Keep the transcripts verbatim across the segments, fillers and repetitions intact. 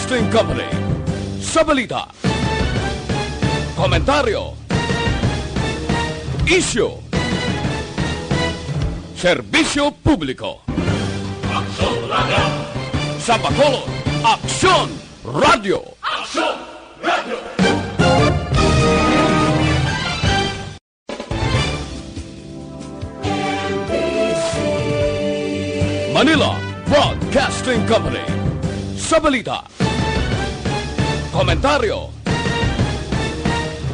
Broadcasting Company. Sa balita, komentaryo, isyu, serbisyo publiko. Aksyon Radio! Sa Bacolod, Aksyon Radio! Aksyon Radio! Manila Broadcasting Company. Sa balita, komentaryo,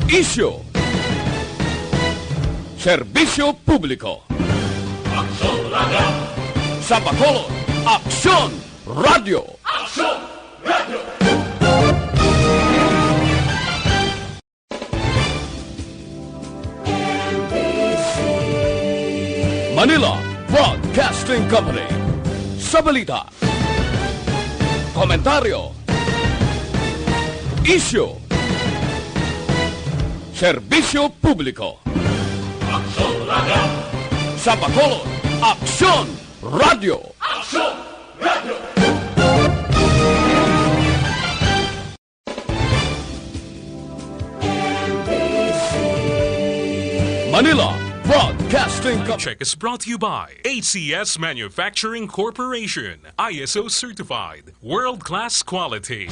isyu, serbisyo publiko. Aksyon Radio! Sa Bacolod, Aksyon Radio! Aksyon Radio! Manila Broadcasting Company. Sa balita, komentaryo, isyu, serbisyo publiko. Aksyon Radio! Sa Bacolod, Aksyon Radio! Aksyon Radio! Manila Broadcasting Company. Check is brought to you by A C S Manufacturing Corporation, I S O certified, world-class quality.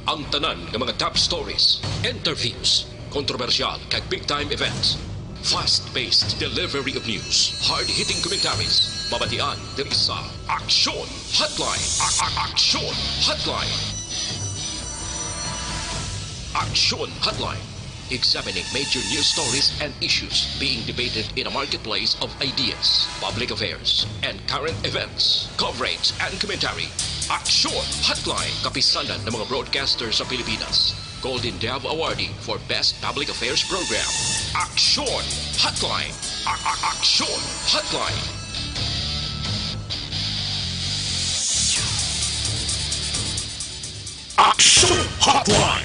Ang tanan nga mga top stories, interviews, kontrobersyal kag big time events, fast-paced delivery of news, hard-hitting commentaries, mabatian diri sa Aksyon Hotline. A- a- Aksyon Hotline. Aksyon Hotline. Examining major news stories and issues being debated in a marketplace of ideas, public affairs, and current events. Coverage and commentary. Aksyon Hotline. Kapisanan ng mga broadcaster sa Pilipinas. Golden Dove Awardee for Best Public Affairs Program. Aksyon Hotline. A- a- Aksyon Hotline. Aksyon Hotline.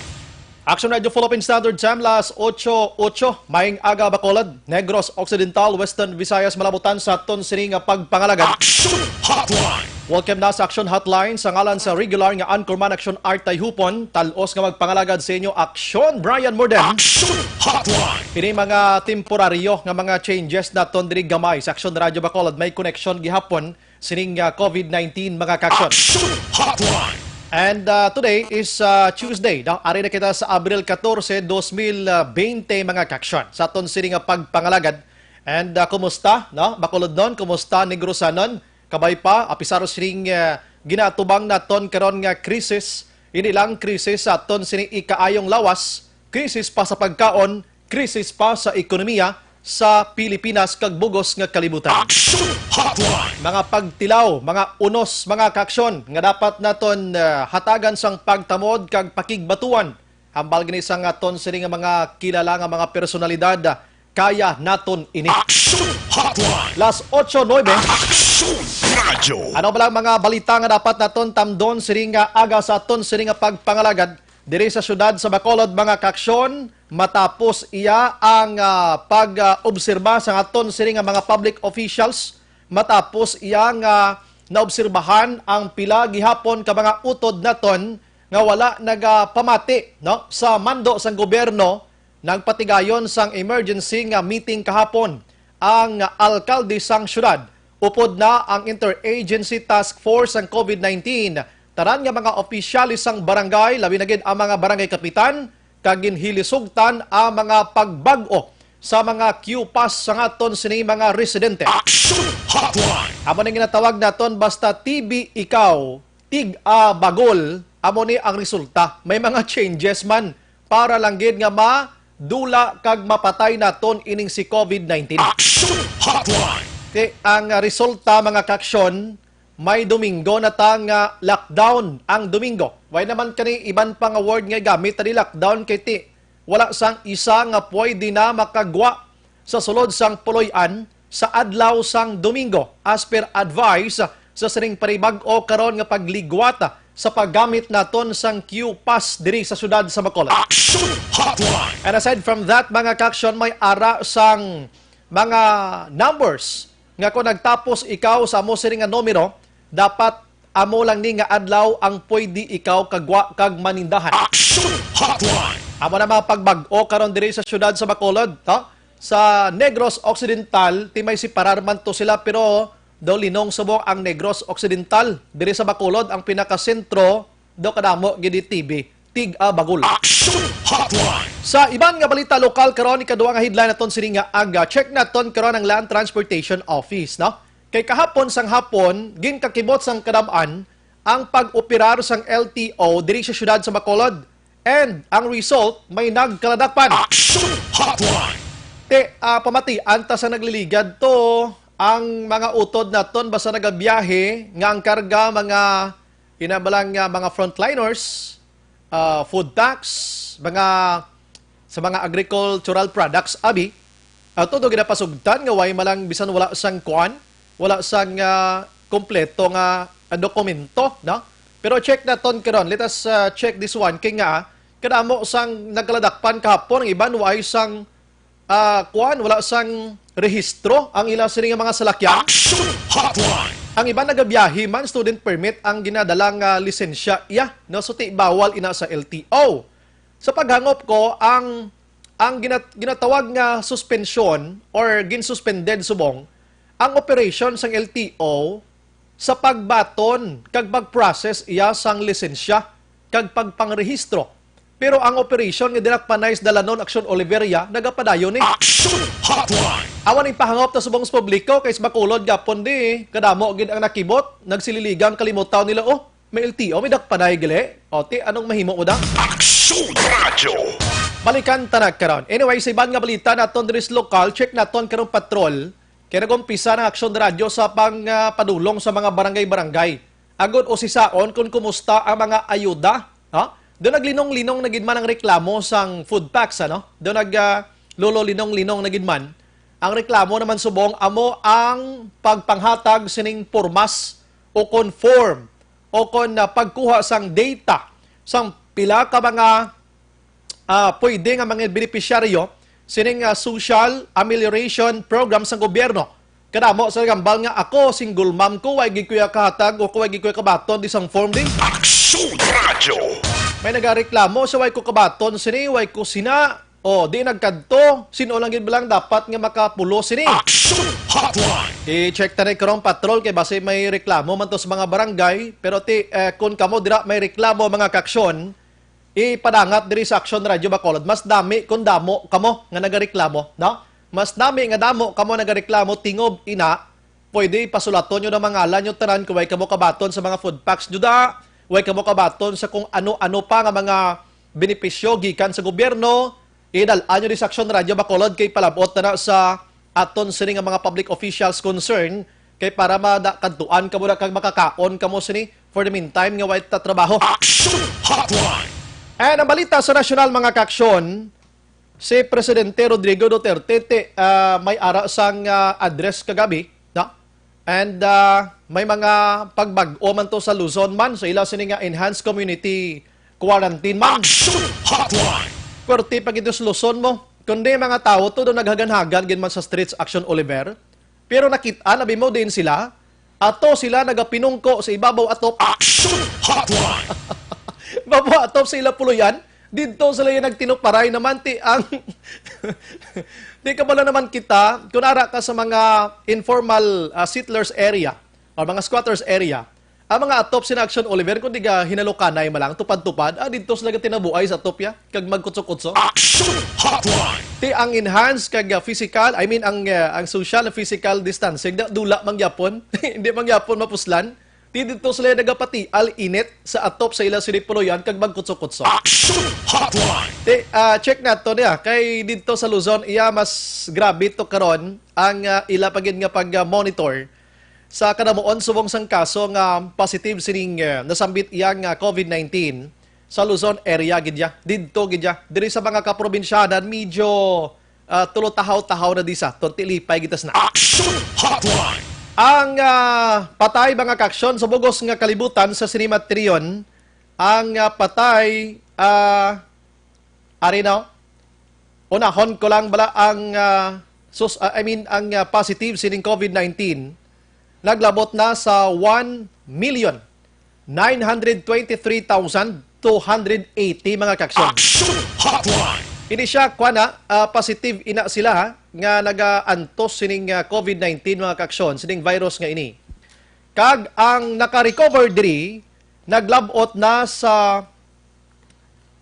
Action Radio Philippine Standard Time, las ocho ocho. Maayong aga, Bacolod, Negros Occidental, Western Visayas, malabutan sa aton sini nga pagpangalagad. Action Hotline. Welcome na sa Action Hotline. Sa ngalan sa regular nga anchorman, Action Art Tayhupon, talos nga magpangalagad sa inyo, Action Brian Morden. Action Hotline. Kini mga temporaryo nga mga changes naton diri gamay sa Action Radio Bacolod. May connection gihapon sining, ah, COVID nineteen, mga ka-action. Action Hotline. And, ah, today is, ah, Tuesday, no? Ari na kita sa Abril katorse, dos mil bente, mga ka-action. Sa aton sini nga pagpangalagad. And, ah, kumusta, no? Bacolodnon, kumusta, Negrosanon? Kabay pa, apisar sining, ah, ginaatubang naton karon nga krisis. Ini lang krisis sa aton sini ikaayong lawas, krisis pa sa pagkaon, krisis pa sa ekonomiya sa Pilipinas kag bugos nga kalibutan. Action Hotline. Mga pagtilaw, mga unos, mga kaaksyon nga dapat naton, ah, hatagan sang pagtamod kag pakigbatuan. Hambal gani sang aton sini nga mga kilala nga mga personalidad, kaya naton ini. Action Hotline. Las ocho nuebe. Action Radio. Ano ba lang mga balita nga dapat naton tamdon sini nga aga sa aton sini nga pagpangalagad? Diri sa siyudad sa Bacolod, mga kaaksyon, matapos iya ang, ah, pag-obserba sa aton sini nga mga public officials, matapos iya nga naobserbahan ang pila gihapon ka mga utod naton nga wala nagapamati, no, sa mando sang gobyerno, nagpatigayon sang emergency nga meeting kahapon ang alkalde sang siyudad. Upod na ang Interagency Task Force sang COVID nineteen, tanan nga mga opisyales sang barangay, labi na gid ang mga barangay kapitan, kag ginhilisugtan ang mga pagbag-o sa mga Q-Pass sa aton sini mga residente. Action Hotline. Amo ning ginatawag naton, basta T B ikaw, tig-a bagol, amo ni ang resulta. May mga changes man para lang gid nga madula kag mapatay naton ining si COVID nineteen. Action Hotline. Ti ang resulta, mga kaaksyon, may Domingo na ta nga lockdown ang Domingo. Way naman kani iban pa nga word nga igamit, tadi lockdown kay ti wala sang isa nga pwede na makagwa sa sulod sang puloy-an sa adlaw sang Domingo, as per advice sa sining panibag-o karon nga pagliwat sa paggamit naton sang Q-Pass diri sa siyudad sa Bacolod. Action Hotline. And aside from that, mga kaaksyon, may ara sang mga numbers nga kung nagtapos ikaw sa amo sini nga numero, dapat Amo lang ni nga adlaw ang pwede ikaw kagwa kag manindahan. Action Hotline! Amo na mga pagbag-o karon diri sa siyudad sa Bacolod, to? Sa Negros Occidental, ti may separar man to sila, pero daw linong subong ang Negros Occidental. Diri sa Bacolod, ang pinakasentro, daw kadamo gid ni T B, tig-a bagol. Action Hotline! Sa iban nga balita lokal karon, ikaduha nga headline naton sini nga aga, check naton karon ang Land Transportation Office, no? Kay kahapon sang hapon, ginkakibot sang kadam-an ang pag-operar sang L T O diri sa siyudad sa Bacolod. And ang result, may nagkaladakpan. Action Hotline! Te, ah, pamatian ta sa nagliligad to ang mga utod naton basta nagabiyahe nga ang karga mga inabalang nga mga frontliners, ah, food packs, mga sa mga agricultural products, abi, ato to ginapasugtan nga way malang bisan wala sang kuan, wala sang, ah, kompleto nga, ah, dokumento, no? Pero check naton karon. Let us, ah, check this one. Kay nga, kadamo sang nagkaladakpan kahapon, ang iban way sang, ah, kuan, wala sang rehistro ang ila sini nga mga salakyan. Action Hotline! Ang iban nagabiyahe man, student permit ang ginadala nga lisensya iya, no? So, ti bawal ina sa L T O. Sa paghangop ko, ang, ang ginat-, ginatawag nga suspensyon or ginsuspended subong ang operation sang L T O sa pagbaton kag pag-process iya sang lisensya kag pagpangrehistro. Pero ang operation nga dinakpanay sa dalanon Action Oliveria nagapadayon ni. Action Hotline! Awan ipahangop ta subong sa publiko kay sa Bacolod gapon di kadamo gid ang nakibot, nagsililigang kalimutaw nila, oh, may L T O, may dakpanay gali. O, ti, anong mahimo mo da? Action Radyo! Balikan ta na karon. Anyway, sa iban nga balita naton diri sa lokal, check naton karong patrol. Kay nag-umpisa ang Action Radyo sa pang, ah, padulong sa mga barangay-barangay. Agod usisaon kung kumusta ang mga ayuda. Ha? Doon naglinong-linong na gid man ang reklamo sang food packs, ano? Doon nag, ah, lolo linong-linong na gid man. Ang reklamo naman subong amo ang pagpanghatag sining pormas o conform o kon, ah, pagkuha sang data sang pila ka mga, ah, pwede nga mga benepisyaryo sining, ah, social amelioration program sang gobyerno. Kadamo sa nagambal nga, "Ako, single mom ko, way gid ko ya kahatag o way gid ko ya kabaton di sang form di." Action Radyo! May nagareklamo sa, "Way ko kabaton sini, way ko sina." O, di nagkadto. Sino lang gid ba lang dapat nga makapulo sini? Action Hotline! I-check ta na karong patrol kay basi may reklamo man to sa mga barangay. Pero ti, eh, kung kamo dira may reklamo, mga kaaksyon, ipadangat diri sa Action Radio Bacolod. Mas dami kung damo kamo nga nagareklamo, no? Mas dami nga damo kamo nagareklamo, tingob ina, pwede pasulaton nyo na mga ngalan nyo tanan kung way kamo kabaton sa mga food packs nyo da, way kamo kabaton sa kung ano-ano pa nga mga benepisyo gikan sa gobyerno, idal-an nyo di sa Action Radio Bacolod kay palabot na na sa aton sini nga mga public officials concern kay para madakadtuan kamo na kag makakaon kamo sini for the meantime nga way ta trabaho. Action Hotline! And ang balita sa nasyonal, mga kaaksyon, si Presidente Rodrigo Duterte ti, ah, may ara sang, ah, address kagabi, no? And, ah, may mga pagbag-o man to sa Luzon man, sa ila sini nga enhanced community quarantine man. Action Hotline! Pwerte pa gid sa Luzon mo. Kundi mga tawo to do naghagan-hagan gid man sa streets, Action Oliver. Pero nakit-an abi mo din sila. Ato sila nagapinungko sa ibabaw atop. Action Hotline! Babaw atop sa ila puloyan. Didto sila yung nagtinuparay naman ti ang di ka pala naman kita kung ara ka sa mga informal, ah, settlers area or mga squatters area. Ang mga atop sina Action Oliver, kung di ka hinalukanay malang tupad-tupad, ah, didto sila tinabuay sa atop ya, kag magkutso-kutso. Action Hotline! Ti ang enhance kag, ah, physical, I mean, ang, ah, ang social and physical distancing, da-, dula mangyapon, hindi mangyapon mapuslan. Ti didto sila nagapatial init sa atop sa ila sini puloyan kag magkutso-kutso. Action Hotline! Ti, ah, check nato niya, kay didto sa Luzon, iya mas grabe to karon ang, ah, ila pa gid nga pag-monitor sa kanamuon subong sang kaso nga positive sining, eh, nasambit iya nga COVID nineteen sa Luzon area gid ya. Didto gid ya. Diri sa mga kaprobinsyanan, medyo, ah, tulo tahaw-tahaw na di sa aton, ti lipay kita na. Action Hotline! Ang, ah, patay, mga kaaksyon, sa bugos nga kalibutan sa Sinimatrion, ang, ah, patay, ah, ari na, unahon ko lang bala ang, ah, sus-, ah, I mean, ang, ah, positive sining COVID nineteen, naglabot na sa one million Nine hundred twenty-three thousand two hundred eighty, mga kaksyon. Action Hotline! Ini siya, kuwan na, ah, positive ina sila, ha, nga nagaantos sining, ah, COVID nineteen, mga kaksyon, sining virus nga ini. Kag ang naka-recover diri, naglabot na sa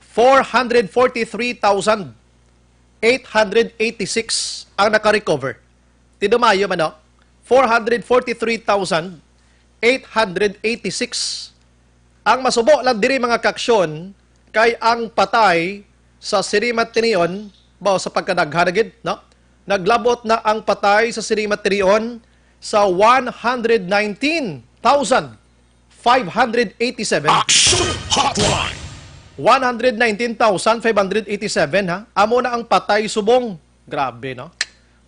four hundred forty-three thousand eight hundred eighty-six ang naka-recover. Tinumayo man, no? Four hundred forty-three thousand eight hundred eighty-six. Ang masubo lang diri, mga kaksyon, kay ang patay sa sini matinion, ba, sa pagkadaghan na gid, no? Naglabot na ang patay sa sini matinion sa one hundred nineteen thousand five hundred eighty-seven. Action Hotline! One hundred nineteen thousand five hundred eighty-seven, ha? Amo na ang patay subong. Grabe, no?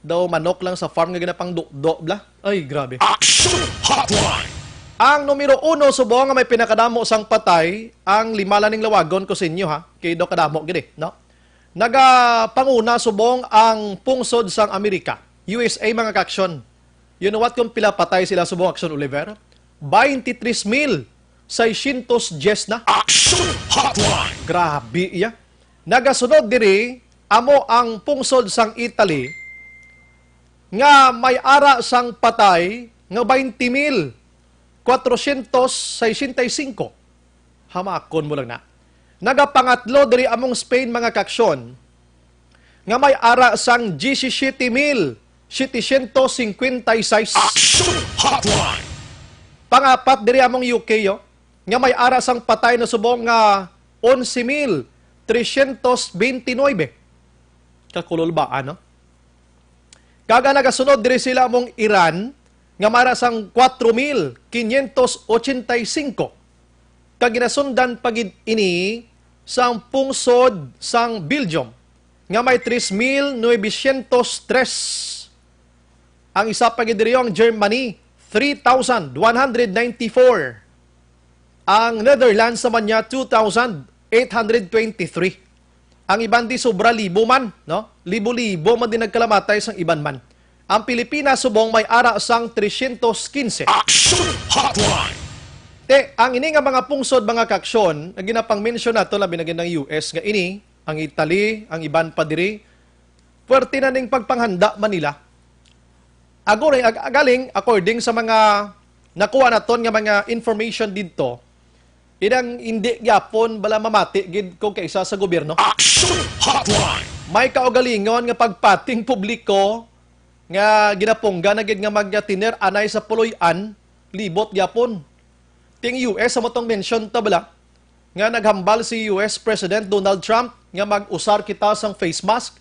Daw manok lang sa farm nga ginapangdukdo, bla? Ay, grabe. Action Hotline! Ang numero uno subong nga may pinakadamo sang patay, ang lima lang ning lawagon ko sa inyo, ha? Kay daw kadamo gid, eh, no? Nagapanguna subong ang pungsod sang Amerika, U S A, mga kaksyon. You know what kung pila patay sila subong, Action Oliver? Twenty-three mil seiscientos diyes na. Action Hotline! Grabe iya. Nagasunod diri, amo ang pungsod sang Italy nga may ara sang patay nga twenty mil quatrocientos sesenta y cinco. Hamakon mo lang na. Nagapangatlo diri among Spain, mga kaksyon, nga may ara sang diyesisiete mil setecientos cincuenta y seis. Action Hotline! Pangapat diri among U K, yo, nga may ara sang patay na subong nga onse mil trescientos veintinuebe. Kakulol ba, ano? Kag ang nagasunod diri sila among Iran, nga may ara sang kuwatro mil kinyentos ochenta y singko. Kag ginasundan pa gid ini sang pungsod sang Belgium, nga may tres mil nuebesyentos tres. Ang isa pa gid diri ang Germany, three thousand one hundred ninety-four. Ang Netherlands naman niya, two thousand eight hundred twenty-three. Ang iban di sobra libo man, no? Libo-libo man din nagkalamatay sang iban man. Ang Pilipinas subong may ara sang trescientos quince. Action Hotline! Te, ang ini nga mga pungsod, mga kaksyon, nga ginapang-mention nato, labi na gid ang U S nga ini, ang Italy, ang iban pa diri, puwerte na ning pagpanghanda man nila. Aguri, ag-, galing, according sa mga nakuha naton nga mga information didto, inang hindi gyapon bala mamati gid kung kaisa sa gobyerno. Action Hotline! May kaugalingon nga pagpating publiko nga ginapungga na gid nga magtiner anay sa puloy-an, libot gyapon. Ting U S, amo tong mention ta bala, nga naghambal si U S President Donald Trump nga mag-usar kita sang face mask,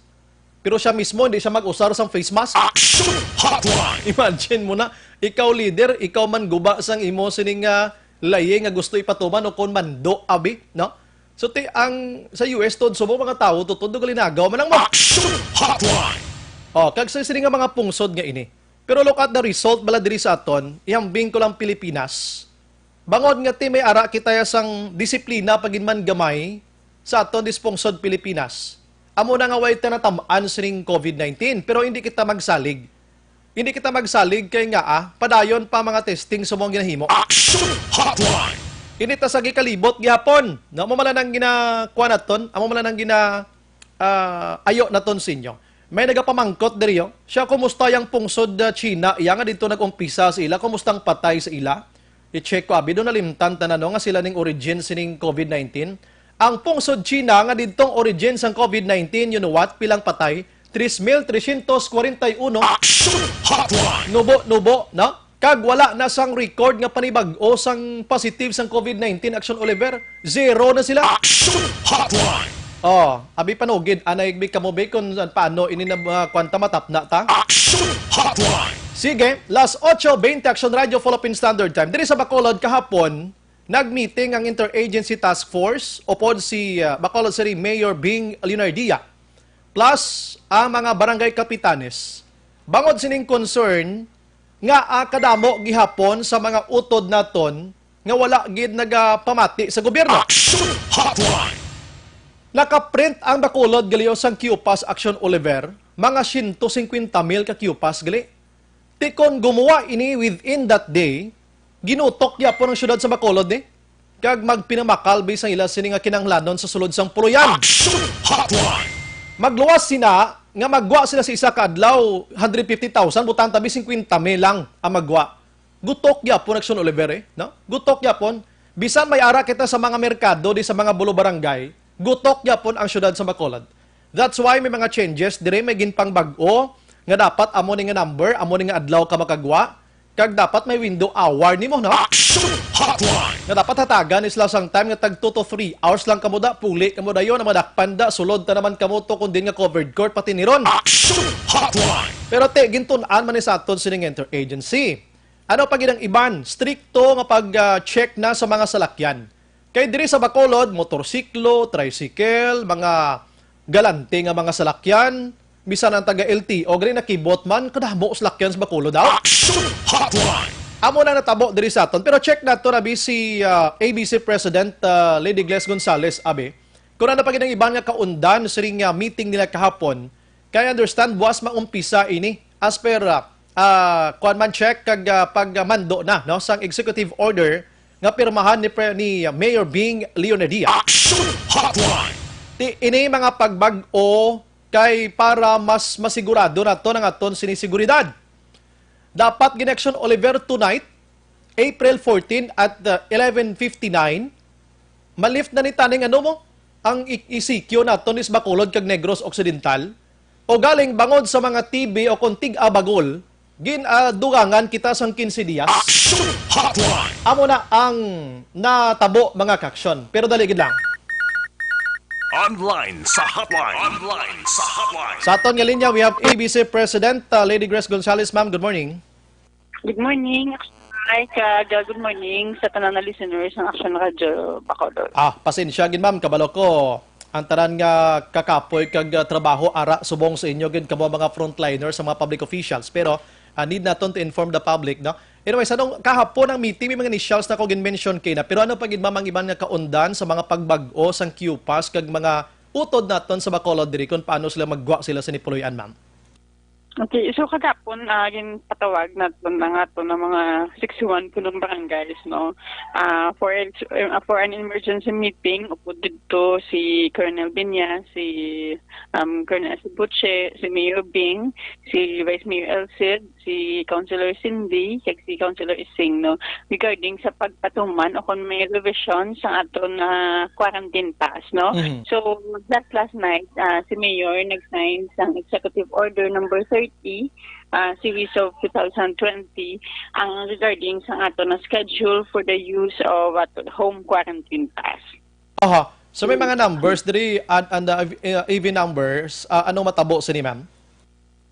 pero siya mismo hindi siya mag-usar sang face mask. Action Hotline! Imagine mo na, ikaw leader, ikaw man guba sang imo sining, ah, layi nga gusto ipatuman o kon mando, abi, no? So, ti, ang sa U S, tod subong mga tawo, tutod og linagaw man lang mo. Action Hotline! Oh, kag sa sini nga mga pungsod nga ini. Pero look at the result bala diri sa aton, ihambing ko lang Pilipinas. Bangod nga ti may ara kita ya sang disiplina pa gid man gamay sa aton dispungsod Pilipinas. Amo na nga way ta natam-an sining COVID nineteen, pero hindi kita magsalig. Hindi kita magsalig kay nga, ah, padayon pa mga testing sa mga ginahimo. Action Hotline! Hindi ta sa gikalibot gihapon. No, amo man lang ang ginakuha naton, amo man lang ang gina, ah, ayo naton sa inyo. May nagapamangkot diri, oh. Siya, kumusta yang pungsod, ah, China? Iya nga dito nag-umpisa sa ila. Kumusta ang patay sa ila? I-check ko, abi, doon nalimtan ta na, no, nga sila ning origin sining COVID nineteen. Ang pungsod China nga didtong origin sang COVID nineteen, you know what? Pilang patay? Tres mil trescientos cuarenta y uno. Action Hotline! Nubo, nubo, no? Kag wala na sang record nga panibag-o sang positive sang COVID nineteen, Action Oliver. Zero na sila. Action Hotline! Oh, abi panugid, anay bi kamo bi kung paano ini na, ah, kwanta matapna ta. Action Hotline! Sige, las ocho veinte, Action Radio, Philippine Standard Time. Diri sa Bacolod kahapon, nag-meeting ang Interagency Task Force upod si, ah, Bacolod City Mayor Bing Leonardia, plus ang mga barangay kapitanes. Bangod sining concern nga, ah, kadamo gihapon sa mga utod naton nga wala gid nagapamati sa gobyerno. Action Hotline! Nakaprint ang Bacolod gali sang Q-Pass, Action Oliver, mga siyento singkwenta mil ka Q-Pass gali. Ti kon gumuwa ini within that day, ginutok gyapon ang syudad sa Bacolod ni. kag magpinamakal bisan ila sini nga kinahanglanon sa sulod sang puloy-an. Action Hotline! Magluwas sina nga maggwa sila sa isa ka adlaw, hundred fifty thousand, butang tabi fifty mil lang ang maggwa. Gutok gyapon, Action Oliver, eh, no? Gutok gyapon. Bisan may ara kita sa mga merkado, di sa mga bulo barangay, gutok gyapon ang syudad sa Bacolod. That's why may mga changes dire, may ginpangbag-o nga dapat amo ni nga number, amo ni nga adlaw ka makagwa, kag dapat may window hour nimo, no? Action Hotline! Nga dapat hatagan ni sila sang time nga tag two to three hours lang kamo da, puli kamo dayon, ang madakpan da, sulod ta naman kamo to, kun din nga covered court, pati ni ron. Action Hotline! Pero te, gintun-an man ni sa aton sining interagency. Ano pa gid ang iban? Strikto nga pag-check na sa mga salakyan. Kay diri sa Bacolod, motorsiklo, tricycle, mga galante nga mga salakyan, bisan ang taga L T O, gani nakibot man, kadamo salakyan sa Bacolod daw. Action Hotline! Amo na natabo diri sa aton. Pero check nato na si, ah, A B C President, ah, Lady Gles Gonzalez, abi. Kung ano pa gid ang iban nga kaundan siring nga meeting nila kahapon, kay understand, buwas maumpisa ini as per, ah, ah, kuwan man, check kag, ah, pagmando na, no, sang executive order nga pirmahan ni Pre-, ni Mayor Bing Leonadia. Action Hotline! Ti-, ini mga pagbag-o kay para mas masigurado naton ang aton sini seguridad. Dapat gid, Action Oliver, tonight, April fourteen at, uh, eleven fifty-nine, ma-lift na ni taning, ano mo, ang i-, E C Q naton is Bacolod kag Negros Occidental, o galing bangod sa mga T B o kon tig-a bagol, gin-, ah, dugangan kita sang quince dias. Action Hotline! Amo na ang natabo, mga kaksyon. Pero dali gid lang. Online sa hotline. Online sa hotline. Sa aton nga linya, we have A B C President, uh, Lady Gles Gonzalez. Ma'am, good morning. Good morning, Action Mike, kag, uh, good morning sa tanan nga listeners ng Action Radio Bacolod. Ah, pasensya gid, ma'am, kabalo ko ang tanan nga kakapoy kag, uh, trabaho ara subong sa inyo gid, kamo mga frontliners, sa mga public officials. Pero, uh, need naton to inform the public, no? Anyway, sa nung kahapon ang meeting, may mga initials na ko gin-mention kay na. Pero ano pa gid, ma'am, ang iban nga kaundan sa mga pagbag-o sang Q pass kag mga utod naton sa Bacolod diri, kung paano sila maggwa sila sa nipuloy-an, ma'am? Okay, so kagapon, ah, ginpatawag naton ang aton nga mga sixty-one punong barangays, no? Ah, for ex-, eh, for an emergency meeting, upod didto si Colonel Binya, si, um, Colonel Esibuche, si Mayor Bing, si Vice Mayor Elcid, si Councilor Cindy, kag si Councilor Ising, no? Regarding sa pagpatuman o kung may revision sa aton nga quarantine pass, no? Mhm. So, just last night, ah, si Mayor nag-sign sang Executive Order number thirty, ah, series of two thousand twenty, ang regarding sa aton nga schedule for the use of, ah, home quarantine pass. Aha. So, may mga numbers diri and, and, uh, ev-, uh, even numbers, uh, anong matabo sini, ma'am?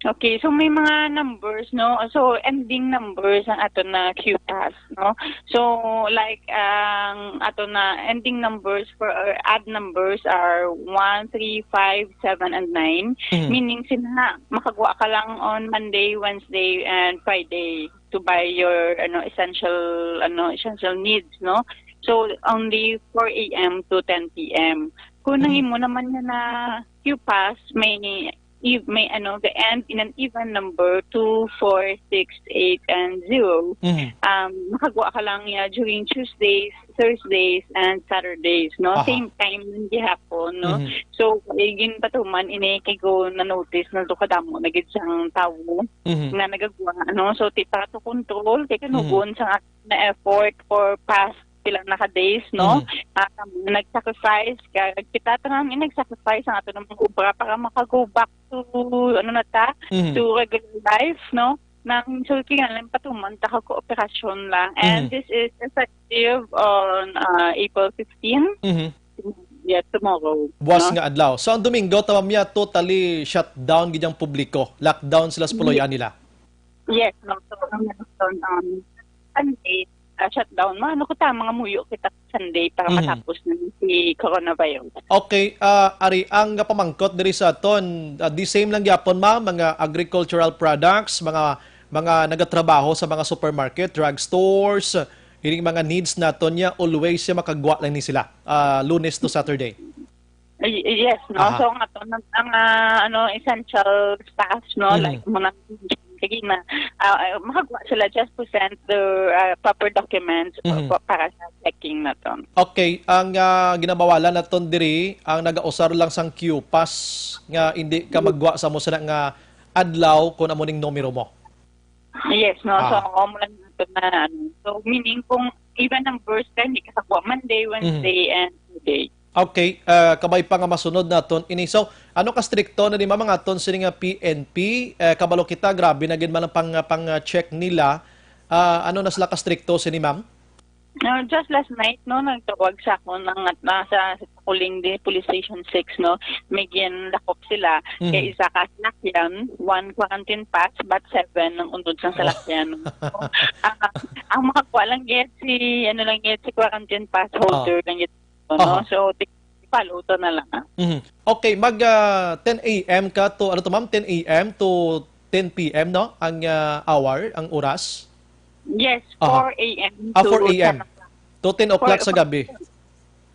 Okay, so may mga numbers, no? So, ending numbers ang aton nga Q pass, no? So, like, ang aton nga ending numbers for our odd numbers are one, three, five, seven, and nine. Mhm. Meaning, sina, makagwa ka lang on Monday, Wednesday, and Friday to buy your, ano, essential, ano, essential needs, no? So, only four A M to ten P M. Kung ang Mhm. imo naman nga na Q pass, may ev-, may ano, the end in an even number, two, four, six, eight, and zero. Mhm. Um, makagwa ka lang niya during Tuesdays, Thursdays, and Saturdays, no? Aha. Same time ng gihapon, no? Mhm. So, eh, ginpatuman ini kay go na-notice na to kadamo na gid sang tawo Mhm. nga nagagwa, no? So, ti-, para to control, kay Mhm. kanugon sa nga na effort for past pila na ka days, no? Mm. Ah, nag-sacrifice, kag kita ta nga nag-sacrifice ang ato namang obra para maka-go back to, ano na ta, Mm. to regular life, no? Nang sulti nga lang, patuman ta ka kooperasyon lang. And Mm. this is effective on, ah, April fifteen. Mhm. Yeah, tomorrow, Buwas no? nga adlaw. So, ang Domingo, tama niya, totally shutdown gid ang publiko. Lockdown sila sa Ye- puloy-an nila. Yes, no? So, ang lockdown, um, Sunday, ah, shutdown. Mga ano ko ta, mga muyo kita Sunday para Mhm. matapos na si coronavirus. Okay, ah, ari, ang pamangkot diri sa aton, ah, the same lang gyapon, ma'am, mga agricultural products, mga, mga nagatrabaho sa mga supermarket, drugstores, ining mga needs naton niya, always siya makagwa lang ni sila, ah, Lunes to Saturday. Y-, yes, no? Aha. So, ang aton, ang, ah, ano, essential staff, no? Mhm. Like, mga Sige na, ah, ah, makagwa sila, just present their, ah, proper documents pa- Mhm. pa- para sa checking na to. Okay, ang, ah, ginabawalan naton diri, ang nagausar lang sang Q pass nga hindi ka magwa sa mo sana nga adlaw kung amo ning numero mo. Yes, no? So, Ah. amo lang nato na, ano. So, meaning kung even ang first time, di ka kagwa Monday, Mhm. Wednesday, and Friday. Okay, ah, kabay pa nga masunod naton ini. So, ano ka strikto na di, ma'am, ang aton sini nga P N P? Eh, kabalo kita, grabe na gid man ang pang, pang, ah, check nila. Ah, ano na sila ka strikto sini, ma'am? Ah, just last night, no, nagtawag sa ako ng, at nasa Kuling di Police Station six, no, may ginlakop sila. Mhm. Kay isa ka salakyan, one quarantine pass, but seven ang unod sang Oh. salakyan. So, ah, ang makakuha lang gid si, ano lang gid, si quarantine pass holder Ah. lang gid, no? Ah. So, ti-, follow to na lang, ah. Mhm. Okay, mag, ah, ten A M ka to, ano to, ma'am? Ten A M to ten P M, no? Ang, ah, hour, ang oras? Yes, Aha. four A M Ah, to four A M. ten o'clock. To ten o'clock Four sa gabi.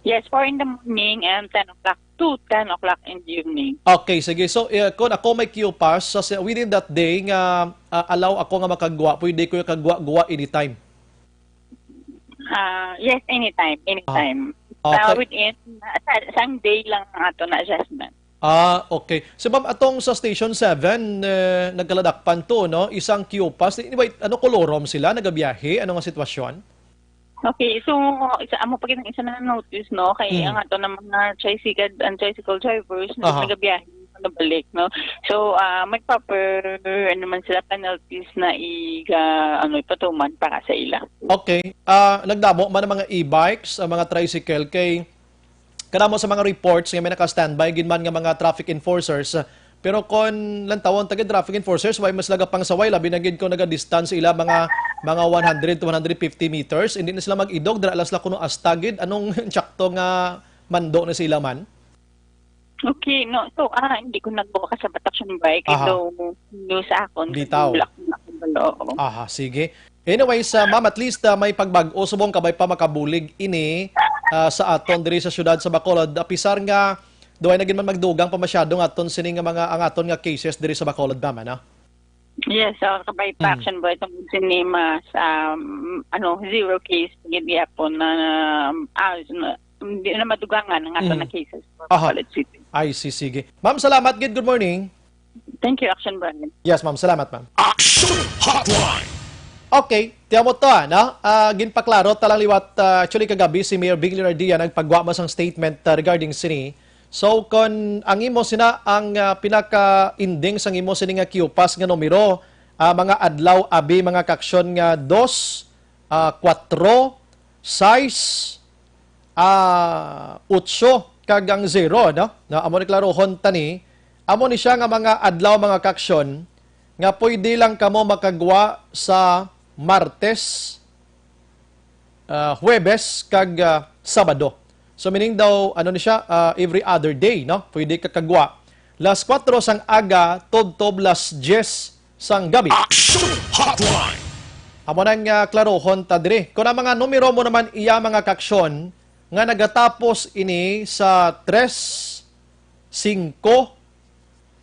Yes, four in the morning and ten o'clock to ten o'clock in the evening. Okay, sige. So, eh, kung ako may Q pass, sa, sa, within that day nga, ah, allow ako nga makagwa, pwede ko yung kagwa-gwa anytime? Ah, yes, anytime, anytime. Ah. Ah, Sa kay- within, sa, sang day lang ang ato na adjustment. Ah, okay. So, ma'am, atong sa Station seven, eh, nagkaladakpan to, no? Isang Q pass. Anyway, ano kolorom sila? Nagabiyahe? Ano nga sitwasyon? Okay, so, isa, amo pa gid ang isa na notice, no? Kay Mm. ang ato na mga tricycle, ang tricycle drivers, Aha. nagabiyahe, nabalik, no? So, ah, may proper, ano man sila, penalties na iga, ano, ipatuman para sa ila. Okay. Ah, nagdamo man ang mga e-bikes, ang mga tricycle, kay kadamo sa mga reports nga may naka-standby gid man nga mga traffic enforcers. Pero kon lantawon ta gid, traffic enforcers, way mas laga pang saway, labi na gid kon naga-distance ila mga, mga one hundred to one hundred fifty meters. Hindi na sila mag-idog, dira lang sila kuno asta gid. Anong tsakto nga mando na sa ila man? Okay, no. So, ah, hindi ko nagbuka sa Batak Siyambay. Kay Aha. daw news sa akon, Bitaw. Wala ko nakabalo, oo. Aha, sige. Anyways, ah, ma'am, at least, ah, may pagbag-o subong kabay pa makabulig ini, ah, sa aton diri sa siyudad sa Bacolod. Apisar nga, duway na gid man magdugang pa masyado nga aton sini nga mga, ang aton nga cases diri sa Bacolod, ma'am, ano? Yes, so, kabay pa Mm. action boy, tungod sini mas, um, ano, zero case gid gyapon na, ah, na, hindi na madugangan ang aton Mm. na cases for Aha. Bacolod City. I see, sige. Ma'am, salamat gid. Good morning. Thank you, Action Brian. Yes, ma'am. Salamat, ma'am. Action Hotline. Okay, tiamo to, ah, no? Ah, ginpaklaro ta lang liwat, ah, actually, kagabi si Mayor Bing Leonardia nagpagwa man sang statement, ah, regarding sini. So, kon ang imo sina ang, ah, pinaka-ending sang imo sini nga Q pass nga numero, ah, mga adlaw abi, mga kaaksyon, nga dos, ah, kuwatro, sais, ah, otso, kag ang zero, no? Na amo ni klarohon tani, amo ni siya nga mga adlaw, mga kaaksyon, nga pwede lang kamo makagwa sa Martes, ah, Huwebes, kag, ah, Sabado. So, meaning daw, ano ni siya, ah, every other day, no? Pwede ka kagwa. Las kuwatro sang aga, tubtob las diyes sang gabi. Action Hotline. Amo nang, ah, klarohon ta diri. Kung ang mga numero mo naman iya, mga kaaksyon, nga nagatapos ini sa tres singko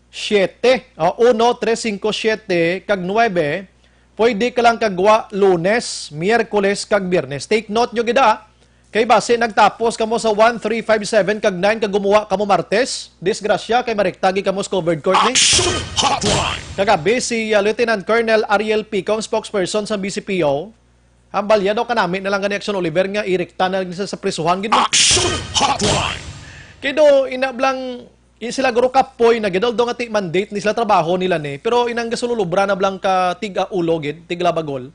siete, o, uno, tres, singko, siete, kag nuebe, pwede ka lang kagwa Lunes, Miyerkules, kag Biyernes. Take note nyo gid, ah. Kay basi nagtapos kamo sa one, three, five, seven, kag nine, kag gumuwa kamo Martes, disgrasya, kay marektagi kamo sa covered court ni. Action Hotline. Kagabi, si, ah, Lieutenant Colonel Ariel Picong, spokesperson sa B C P O, hambal ya daw kanami na lang gani, Action Oliver, nga irekta na lang sa, sa prisuhan gid mo. Action Hotline. Kay do, ina blang, i-, sila guro kapoy na gid, although nga ti mandate ni sila, trabaho nila ni. Pero inang gasululubra na blang ka tiga ulo gid, tiglabagol.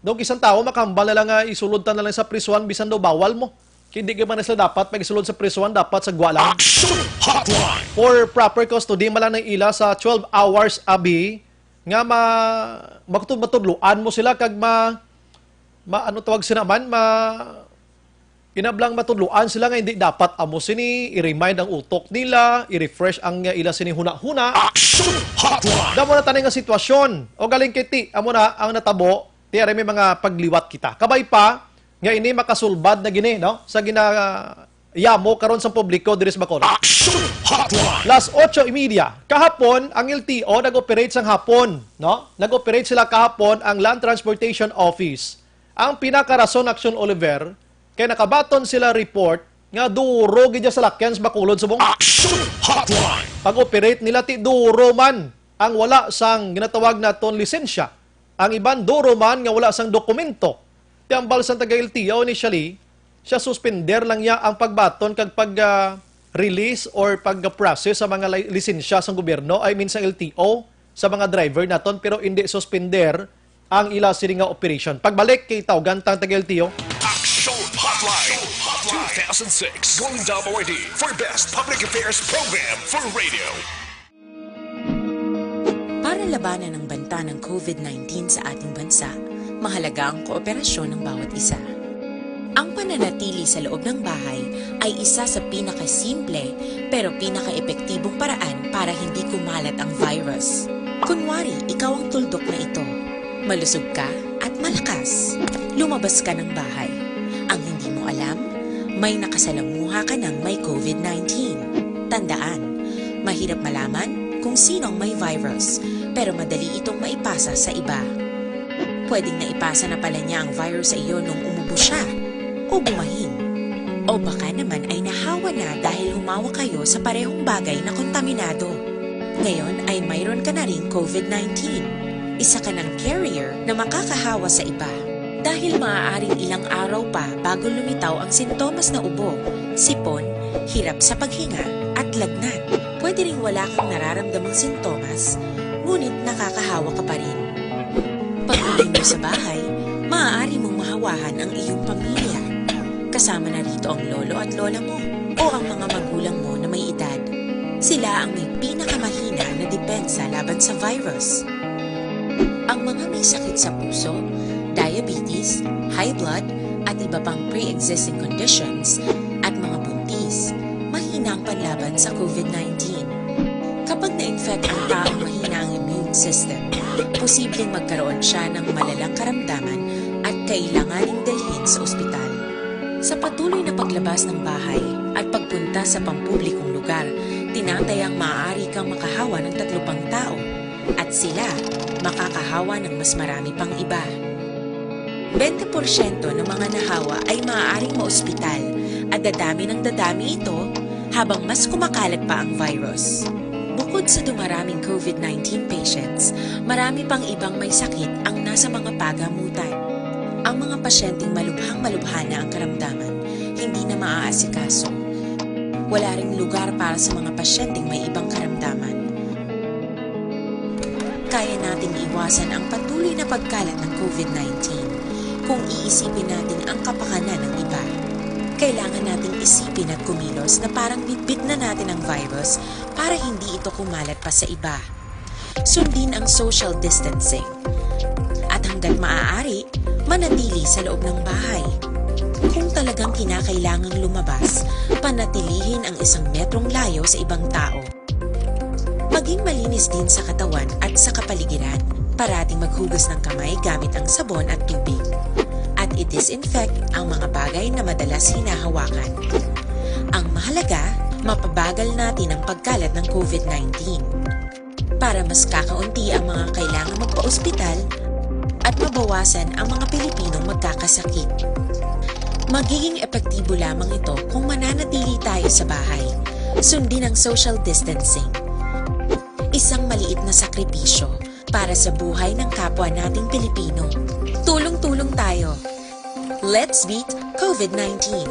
Do, isang tawo makahambal na lang nga isulod ta na lang sa prisuhan, bisan daw bawal mo. Kay di gid man na sila dapat mag-isulod sa prisuhan, dapat sa gwa lang. Action Hotline. For proper custody, man lang nang ila sa twelve hours abi, nga ma-, matud-, matudloan mo sila kag ma-, ma-, ano tawag sila man, ma-, inablang matudloan sila nga hindi dapat amo sini, i-remind ang utok nila, i-refresh ang, uh, ila sini hunahuna. Action Hotline! Damo na tani nga sitwasyon. O galing kay ti, amo na ang natabo, ti, aray may mga pagliwat kita. Kabay pa, nga ini makasulbad na gini, no? Sa gina-, yamo karon sa publiko diri sa Bacolod. Action Hotline! Las ocho y media. Kahapon, ang L T O nag-operate sang hapon, no? Nag-operate sila kahapon ang Land Transportation Office. Ang pinakarason, Action Oliver, kay nakabaton sila report nga duro gid sa salakyan sa Bacolod subong Action Hotline! Pag-operate nila, ti duro man ang wala sang ginatawag naton lisensya. Ang iban duro man nga wala sang dokumento. Ti hambal sang taga L T O initially, siya suspender lang niya ang pagbaton kag pag, ah, release or pag-process sa mga li-, lisensya sang gobyerno, I mean sa L T O, sa mga driver naton, pero hindi suspender ang ila sini nga operation. Pagbalik kay tawgan tang taga L T O. Action Hotline two thousand six Golden Dome Awardee for Best Public Affairs Program for Radio. Para labanan ang banta ng COVID nineteen sa ating bansa, mahalaga ang kooperasyon ng bawat isa. Ang pananatili sa loob ng bahay ay isa sa pinakasimple pero pinakaepektibong paraan para hindi kumalat ang virus. Kunwari, ikaw ang tuldok na ito. Malusog ka at malakas. Lumabas ka ng bahay. Ang hindi mo alam, may nakasalamuha ka ng may COVID nineteen. Tandaan, mahirap malaman kung sino ang may virus, pero madali itong maipasa sa iba. Pwedeng naipasa na pala niya ang virus sa iyo nung umubo siya o bumahin. O baka naman ay nahawa na dahil humawak kayo sa parehong bagay na kontaminado. Ngayon ay mayroon ka na ring COVID nineteen. Isa ka ng carrier na makakahawa sa iba. Dahil maaaring ilang araw pa bago lumitaw ang sintomas na ubo, sipon, hirap sa paghinga, at lagnat. Pwede ring wala kang nararamdamang sintomas, ngunit nakakahawa ka pa rin. Pag-uwi mo sa bahay, maaari mong mahawahan ang iyong pamilya. Kasama na rito ang lolo at lola mo o ang mga magulang mo na may edad. Sila ang may pinakamahina na depensa laban sa virus. Ang mga may sakit sa puso, diabetes, high blood, at iba pang pre-existing conditions, at mga buntis, mahina ang panlaban sa COVID nineteen. Kapag na-infect ang taong mahina ang immune system, posibleng magkaroon siya ng malalang karamdaman at kailanganing dalhin sa ospital. Sa patuloy na paglabas ng bahay at pagpunta sa pampublikong lugar, tinatayang maaari kang makahawa ng tatlo pang tao at sila makakahawa ng mas marami pang iba. Bente porsyento ng mga nahawa ay maaaring maospital at dadami ng dadami ito habang mas kumakalat pa ang virus. Bukod sa dumaraming COVID nineteen patients, marami pang ibang may sakit ang nasa mga pagamutan. Ang mga pasyenteng malubhang-malubha na ang karamdaman, hindi na maaasikaso. Wala ring lugar para sa mga pasyenteng may ibang karamdaman. Kaya nating iwasan ang patuloy na pagkalat ng COVID nineteen kung iisipin natin ang kapakanan ng iba. Kailangan nating isipin at kumilos na parang bitbit na natin ang virus para hindi ito kumalat pa sa iba. Sundin ang social distancing. At hanggat maaari, manatili sa loob ng bahay. Kung talagang kinakailangang lumabas, panatilihin ang isang metrong layo sa ibang tao. Maging malinis din sa katawan at sa kapaligiran. Parating maghugas ng kamay gamit ang sabon at tubig. At i-disinfect ang mga bagay na madalas hinahawakan. Ang mahalaga, mapabagal natin ang pagkalat ng COVID nineteen. Para mas kakaunti ang mga kailangang magpa-ospital at mabawasan ang mga Pilipinong magkakasakit. Magiging epektibo lamang ito kung mananatili tayo sa bahay. Sundin ang social distancing. Isang maliit na sakripisyo para sa buhay ng kapwa nating Pilipino. Tulong-tulong tayo. Let's beat COVID nineteen.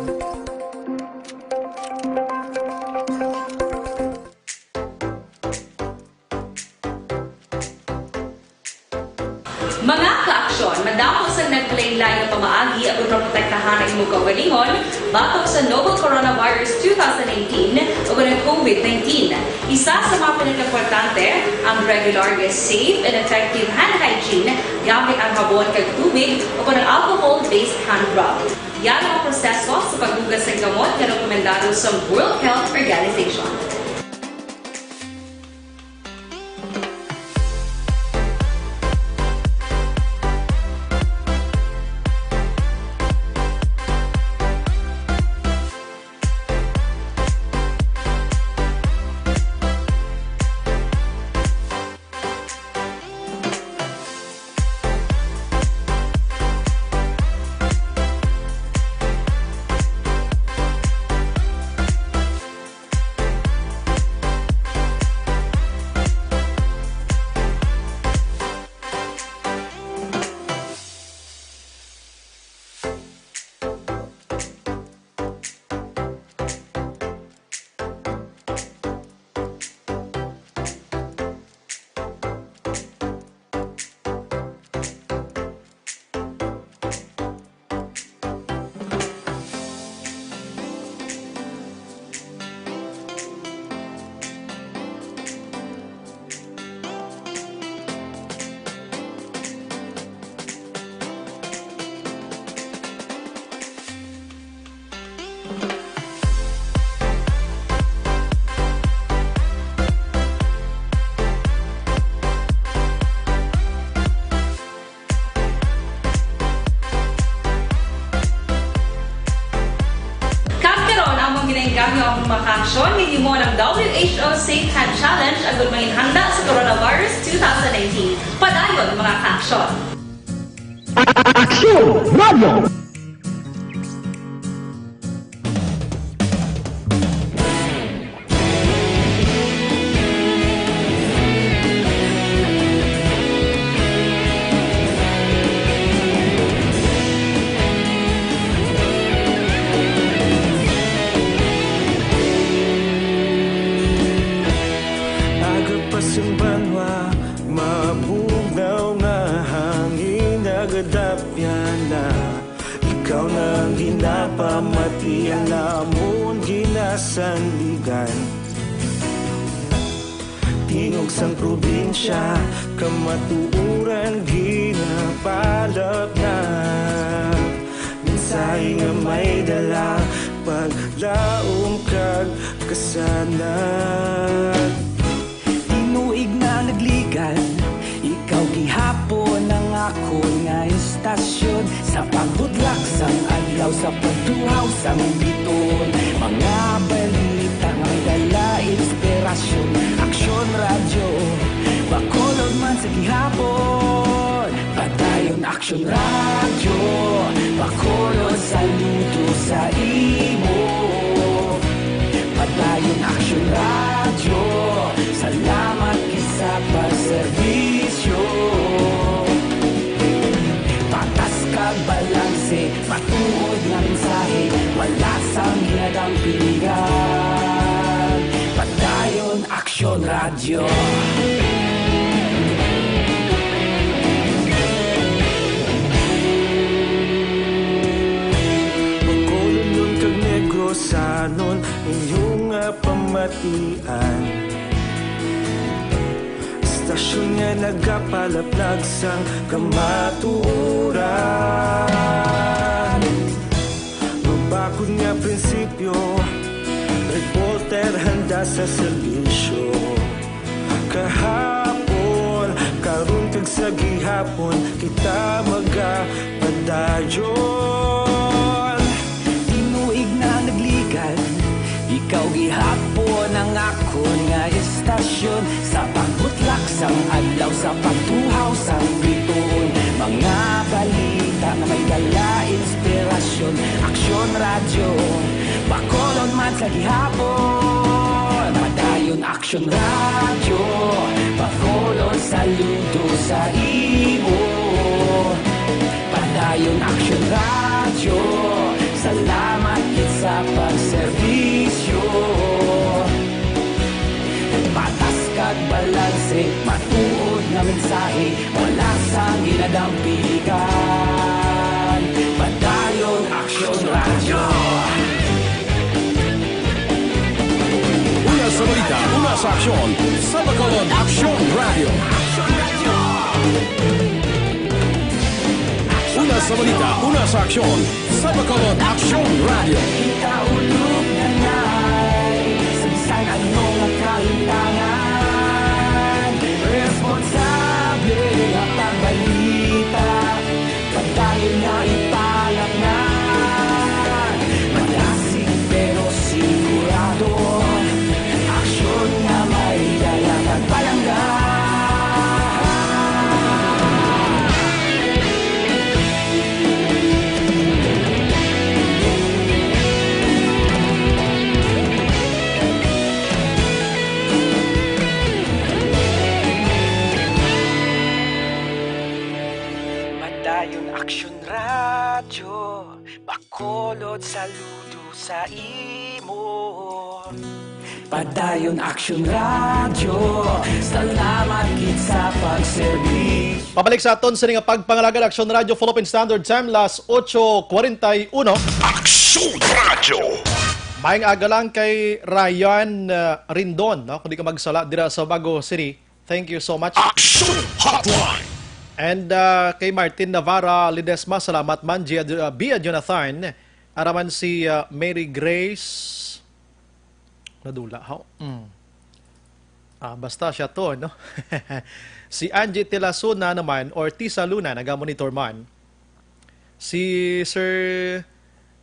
Mga ka-aksyon, madamo sang naglain-lain nga pamaagi aron maprotektahan ang imong kaugalingon batok sa novel coronavirus two thousand nineteen o ang COVID nineteen. Isa sa mga pinakaimportante ang regular nga safe and effective hand hygiene gamit ang habon kag tubig o ang alcohol-based hand rub. Yara ang proseso sa paghugas sang kamot nga rekomendado sa World Health Organization. Safe Hand Challenge agud manginhanda sa Coronavirus two thousand nineteen. Padayon, mga ka-aksyon! Aksyon Radio! Aga pa sang banwa, mabugnaw nga hangin, nagadapyan na. Ikaw na ang ginapamati, ang amon ginasandigan. Tingog sang probinsya, kamatuoran ginapalapnap. Mensahe nga may dala, paglaom kag kasanag. Tinuig na nagligan, ikaw gihapon ang akon nga istasyon. Sa pagbudlak sang adlaw, sa pagtuhaw sang bituon, mga balita nga may dala inspirasyon. Aksyon Radyo, Bacolod man sa gihapon. Padayon Aksyon Radyo, Bacolod, saludo sa imo. Padayon Aksyon Radyo, salamat gid sa pagserbisyo. Patas kag balanse, matuod nga mensahe, wala sang ginadampingan. Padayon Aksyon Radyo. Bacolodnon kag Negrosanon, inyo nga pamatian. Istasyon nga nagapalaplag sang kamatuoran. Mabakod nga prinsipyo, reporter handa sa serbisyo. Kahapon, karon kag sa gihapon, kita magapadayon. Tinuig na nagligan, ikaw gihapon ang akon nga istasyon. Sa pagbutlak sang adlaw, sa pagtuhaw sang bituon, mga balita nga may dala inspirasyon. Aksyon Radyo, Bacolod man sa gihapon. Padayon Aksyon Radyo, Bacolod, saludo sa imo. Padayon Aksyon Radyo, salamat gid sa pagserbisyo. Patas kag balanse, matuod nga mensahe, wala sang ginadampigan. Padayon Aksyon Radyo. Una sa balita, una sa aksyon, sa Bacolod Aksyon Radyo. Una sa balita, una sa aksyon, sa Bacolod Aksyon Radyo. Kita ulog na nai, sa bisan ano nga kahintangan, responsable nga pagbalita, padayon nga ipalapngan. Malasig pero sigurado, aksyon nga may dala kag palangga. Padayon Aksyon Radyo, Bacolod, saludo sa imo. Padayon Aksyon Radyo, salamat gid sa pagserbisyo. Pabalik sa aton sini nga pagpangalagad, Aksyon Radyo, Philippine Standard Time, las ocho cuarenta y uno. Aksyon Radyo. Maayong aga lang kay Ryan, uh, Rindon, no? Kung di ka magsala, dira sa Bago City. Thank you so much. Action Hotline. And, uh, kay Martin Navarra Ledesma, salamat man. Gia, uh, Bia Jonathan, ara man si, uh, Mary Grace. Nadula, haw? Mm. Ah, basta siya to, no? Si Angie Tilasuna naman, or Tisa Luna, nagamonitor man. Si Sir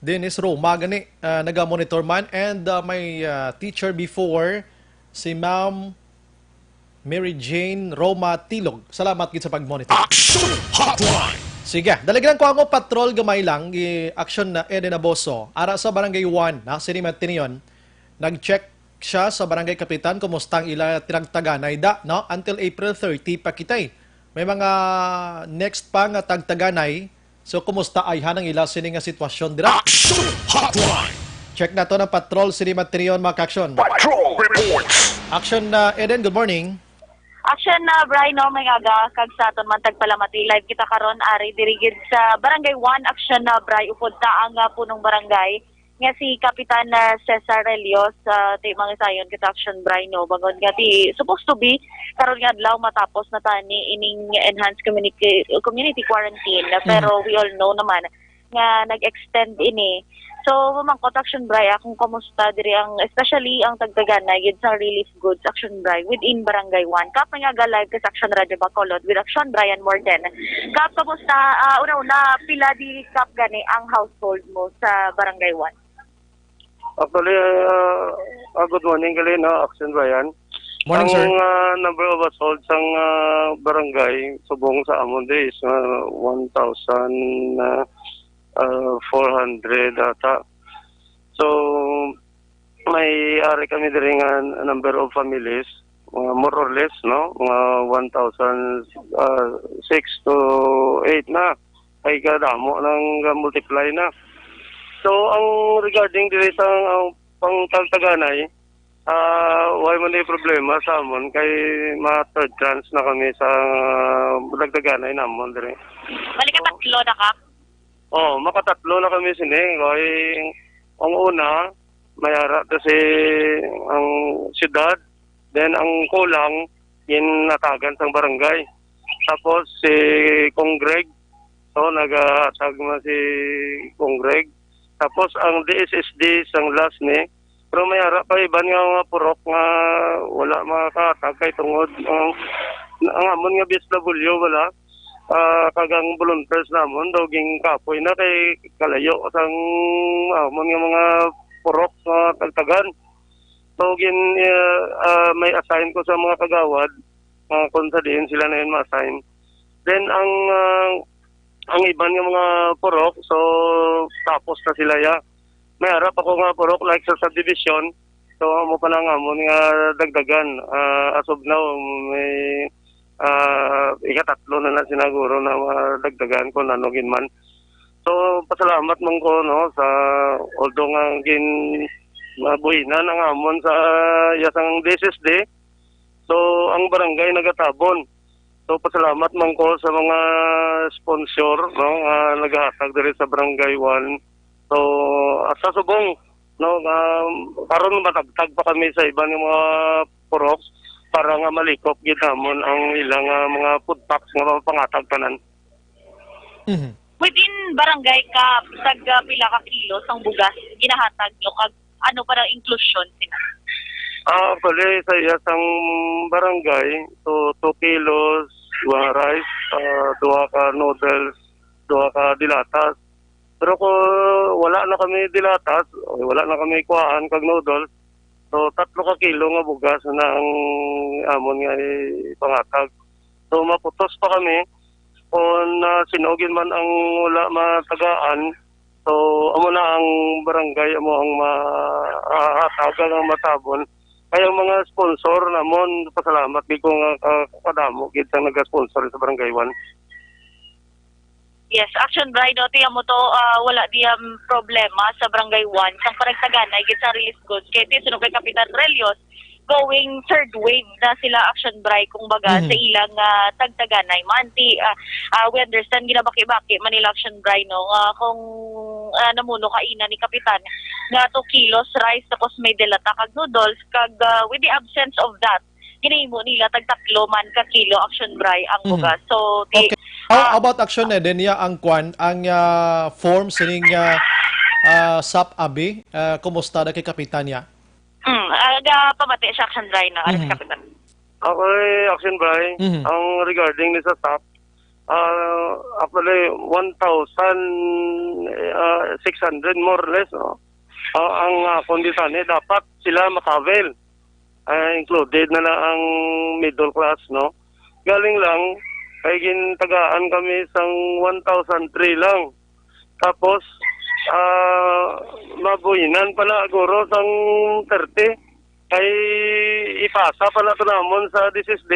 Dennis Roma, gani, ah, nagamonitor man. And, ah, my, ah, teacher before, Si Ma'am Mary Jane Roma Tilog. Salamat gid sa pag-monitor. Action Hotline! Sige, dali lang ko ang patrol gamay lang. I-action na Eden Aboso. Ara sa Barangay one, na, sini Matinion. Nag-check siya sa barangay kapitan, kumusta ang ila tinagtaganay da, no? Until April thirty pa kitay. May mga next pa nga tagtaganay. So, kumusta ayhan ang ila sini nga sitwasyon dira? Action Hotline! Check nato ang patrol sini Matinion, mga ka-action. Patrol reports! Action na, Eden, good morning. Action na, Bri, no, may aga, kag sa aton man tagpalamati, live kita karon ari diri gid sa Barangay one. Action na, Bri, upod ta ang ah, punong barangay nga si Kapitan ah, Cesar Relios, ah, ti mangisayon kita, Action Bri, no, bangod nga ti supposed to be karon nga adlaw matapos na tani ining enhanced community, community quarantine. Mhm. Pero we all know naman nga nag-extend ini. So, mamangkot, Action Bri, ah, kung kamusta diri ang, especially ang tagtaganay gid sa relief goods, Action Bri, within Barangay one. Kap, may nga live ka sa Action Radio Bacolod with Action Brian Morten. Kap, kamusta? Ah, una-una, pila di, Kap, gani ang household mo sa Barangay one? Actually, ah, ah, good morning, gali na, Action Brian. Morning, Ang sir. ah, number of household sang ah, barangay subong sa amon diri is ah, one thousand ah, ah, four hundred ata. So, may ari kami diri nga number of families, mga more or less, no? Mga one thousand ah, six to eight na. Ay kadamo nang multiply na. So, ang regarding diri sa ang pangtagtaganay, ah, wala man ni problema sa amon kay ma-third chance na kami sa dagdaganay namon diri. Bali ka tatlo na ka? Oh, makatatlo na kami sini. Kay ang una, may ara ta si ang syudad, then ang kulang, ginatagan sang barangay. Tapos si Kong Greg, so nagahatag man si Kong Greg. Tapos ang D S S D sang last ni, pero may ara pa iban nga mga purok nga wala makahatag kay tungod ang, ang amon nga B S W wala, ah, kag ang volunteers namon daw ginkapoy na kay kalayo sang amon nga mga purok nga tagtagan. So gin ah, ah, may assign ko sa mga kagawad, ah, kung sa diin sila na yun ma-assign. Then ang ah, ang iban nga mga purok, so tapos na sila ya. May ara pa ko nga purok like sa subdivision. So amo pa lang amon nga dagdagan. Ah, as of now, may ah, ikatatlo na na sinaguro na madagdagan kung ano gid man. So pasalamat man ko, no, sa, although nga gin mabuhinan ang amon sa yasang D S S D. So ang barangay nagatabon. So pasalamat man ko sa mga sponsor, no, nga nagahatag diri sa Barangay one. So, ah, sa subong, no, nga karon matagtag pa kami sa iban nga mga purok para nga malikop gid namon ang ilang ah, mga food packs nga mapangatag tanan. Mhm. Within barangay ka, tag ah, pila ka kilo sang bugas ginahatag nyo, kag ano pa ang inclusion sina? Ah, actually, sa iya sang barangay, so two kilos, duha rice, ah, duha ka noodles, duha ka dilatas. Pero kung wala na kami dilatas, o wala na kami kuhaan kag noodles, so tatlo ka kilo nga bugas na ang amon nga ipangatag. So maputos pa kami kung ah, sin-o gid man ang wala matagaan. So amo na ang barangay amo ang ma ah, hatagan ang matabon. Kay ang mga sponsor namon, pasalamat gid ko nga ah, kadamo gid ang nag-sponsor sa Barangay one. Yes, Action Bride, no, tiyan mo to, ah, wala di ang problema sa Barangay one sang panagtaganay gid sa relief goods. Kay ti suno kay Kapitan Relios, going third wave na sila, Action Bride, kung baga, Mhm. sa ilang ah, tagtaganay man. Ti, ah, ah, we understand, ginabaki-baki man nila, Action Bride, no, nga kung ah, namuno ka ina ni Kapitan, nga two kilos rice, tapos may delata kag noodles, kag ah, with the absence of that, ginahimo nila tag tatlo man ka kilo, Action Bride, ang Mhm. bugas. So, ti, Okay. How ah, about, Action, eh, din niya ang kwan, ang ah, form sining ah, ah, sap abi, ah, kumusta na kay Kapitan niya? Mm, aga pamati siya, Action Bride, no? Aris Mhm. Kapitan. Okay, Action Bride. Mhm. Ang regarding ni sa sap, ah, actually, one thousand, ah, six hundred more or less, no? Ah, ang ah, kondisyon ni, dapat sila makavel. ah, included na na ang middle class, no? Galing lang, kay gintagaan kami sang one thousand three lang. Tapos, ah, mabuhinan pa na guro sang thirty. Kay ipasa pa na to namon sa D S S D.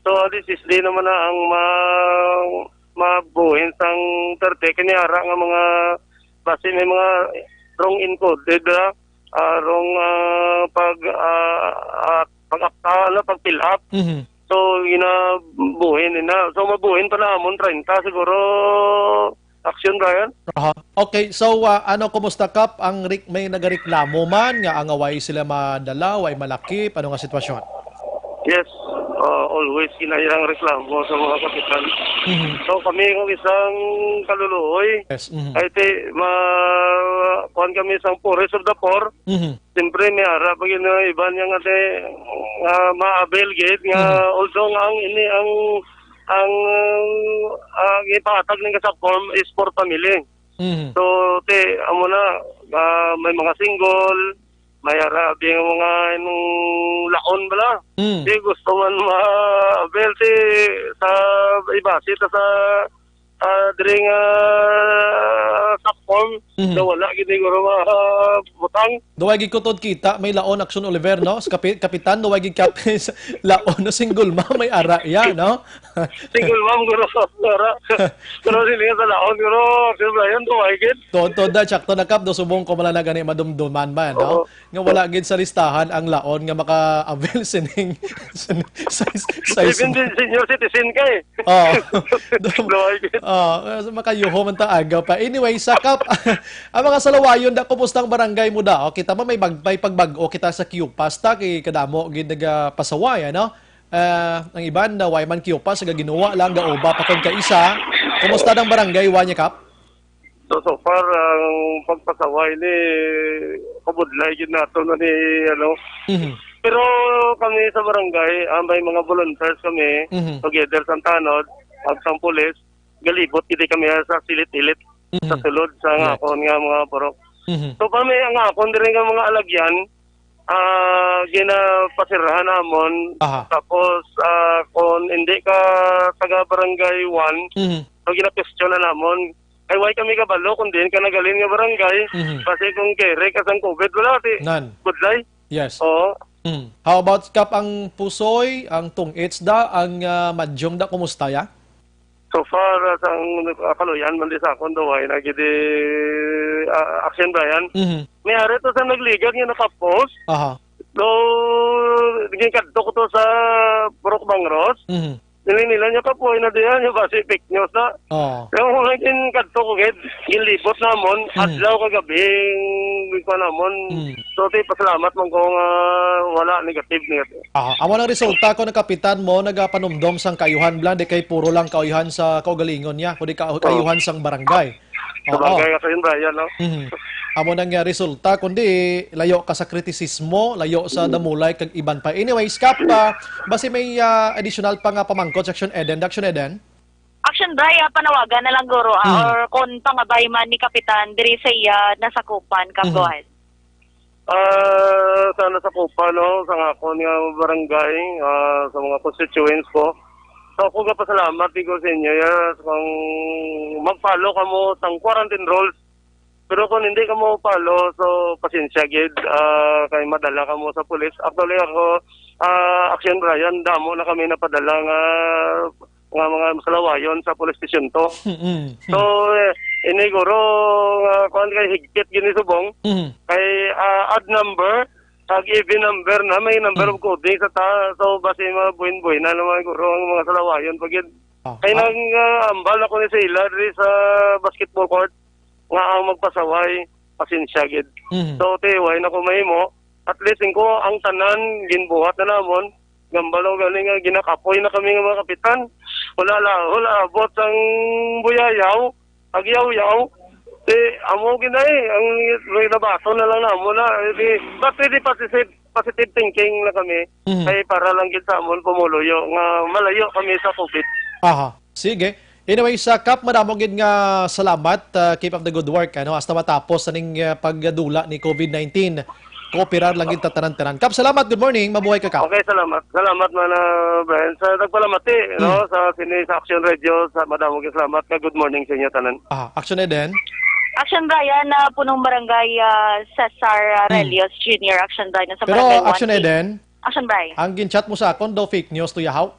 So, ang D S S D naman na ang ma-, mabuhin sang thirty. Kini ara nga mga, basi may mga wrong encoded, ah, ah, wrong, ah, pag, ah, ah, pag-apta, ano, pag-fill up. Mhm. So, ginabuhin na. So, mabuhin pa namon treinta siguro, Action, Brian. Aha. Okay, so, ah, ano, kumusta, Kap? Ang rik-, may nagareklamo man nga ang way sila madala, way malakip, ano nga sitwasyon? Yes, ah, always kinailang reklamo sa mga kapitan. Mhm. So, kami kung isang kaluluoy, Yes, mhm. ay ti-, ma-, kuwan kami isang forest of the poor. Mhm. Siyempre, may ara pa gid nga iban yang ate, nga ma-avail gid nga Mhm. although nga ang ini ang, ang, ang ipahatag ning sa form is for family. Mhm. So, ti, amo na, ah, may mga single, may ara bing mga inong laon bala. Mm. Ti gusto man ma-avail ti sa ibasi ta sa ah, diri nga sa form Mhm. na wala gid ni guro mabutang. Daw ay gikutod kita, may laon Action Oliver, no? Sa kapi-, kapitan, daw ay gid kap-, sa laon, no? Single mom, may ara iya, no? Single mom, guro, ara. Pero sila sa laon, guro, siyempre, ayun, daw ay gid. Totoo da, tsakto na, Kap, do subong ko man na gani madumduman man, no? Oo. Nga wala gid sa listahan ang laon nga maka-avail sining, sining, size, size Even din senior citizen ka eh. Oh. Lord. Oh, so makayuho man ta agaw pa. Anyway, sa Kap, ang mga salawayon da, kumusta ang barangay mo da? O, kita mo may bag-, may pagbag-o kita sa Q-Pass ta, kay kadamo gid nagapasaway, ano? Ah, ang iban na way man Q-Pass, gaginuwa lang, gauba pa kon kaisa. Kumusta ang barangay, wa niya, Kap? So, so far, ang pagpasaway ni kabudlay gid nato na ni, ano. Mhm. Pero kami sa barangay, ah, may mga volunteers kami, Mhm. together sa Tanod, ag sang pulis, galibot gid kami sa silit-ilit, Mhm. sa sulod, sa Right. ngakon nga mga purok. Mhm. So, kami ang akon diri nga mga alagyan, ah, ginapasirahan namon. Aha. Tapos, ah, kung hindi ka taga Barangay one, Mhm. so, ginakwestiyon na namon. Ay, why kami kabalo kung diin ka nagalin nga barangay? Mhm. Kasi kung kere ka sang covid, wala, ti Nan. budlay. Yes. Oo. Mm. How about, Kap, ang Pusoy, ang Tong-its da, ang, ah, Madyong da, kumusta ya? So far, ah, sang, ah, kaluyan man di sa akon, daw ay nagidi, ah, action, Brian. Mhm. May ari to sa nagligad nga nakapost. Aha. Though, naging kadto ko to sa Purok Bangros. Mhm. Nila-nila niya kapoy na diyan, yung basi fake news na. Oo. Yung mga ginkadto ko, gid, ginlibot namon, Mhm. adlaw kagabi, yung pa namon. Mhm. So, ti, pasalamat man ko nga wala negative, negative. Ah, amo nang resulta ko, nakapitan mo, nagapanumdom sang kaayuhan lang, di kay puro lang kaayuhan sa kaugalingon niya, kundi ka-, Oo. kaayuhan sang barangay. Sa Oo. barangay, kasi yun, Brian, no? Mhm. Amo nang, ah, resulta, kundi layo ka sa kritisismo, layo sa Mm. damulay, kag iban pa. Anyways, Kap, ah, basi may, ah, additional pa nga pamangkot sa Action Eden. Action Eden? Action Brian, panawagan na lang, guro, ah, Mm. or kung pangabay man ni Kapitan, diri sa iya nasakupan, Kap, Mhm. go ahead. Ah, sa nasakupan, no, sa akon nga barangay, ah, sa mga constituents ko. So, ako gapasalamat di ko sa inyo, yes, kung mag-follow kamo sang quarantine rules. Pero kung hindi kamo follow, so, pasensya gid, ah, kay madala kamo sa pulis. Actually, ako, ah, Action Brian, damo na kami napadala nga, nga mga salawayon sa police station to. Mm-mm. So, eh, ini guro, nga, kuwan kay higpit gini subong. Mm. Kay, ah, odd number, kag even number na, may number Mm. of coding sa ta-, so, basi mabuhin-buhin na naman guro ang mga salawayon pag yun. Ah, Kay ah. nang, ah, ambal ako ni sila diri sa basketball court, nga ang magpasaway, pasensya gid. Mhm. So, ti, way na ko mahimo. At least, ingko, ang tanan, ginbuhat na namon. Gambalaw gani nga ginakapoy na kami nga mga kapitan. Wala la-, wala abot ang buyayaw, agyawyaw. Ti, amo ginay, ang may nabaton na lang namo na. Di, but pwede positive, positive thinking na kami. Mhm. Kay para lang gid sa amon pumuluyo nga malayo kami sa covid. Aha. Sige. Anyway, sa Kap, madamo gid nga salamat. Ah, keep up the good work, ano, hasta matapos aning, ah, pagdula ni covid nineteen. kooperar lang gid ta tanan-tanan. Kap, salamat. Good morning. Mabuhay ka, Kap. Okay, salamat. Salamat man, ah, Brian. Sa nagpalamati, no, Mm. sa sini sa Action Radio, sa madamo kay salamat. Nga good morning sa inyo tanan. Ah, Action Eden. Action Brian, ah, punong barangay, ah, Cesar, ah, Hmm. Relios Junior. Action Brian, sa Pero barangay Action one A. Eden, Action Brian. Ang gin-chat mo sa akon daw fake news to, yahaw?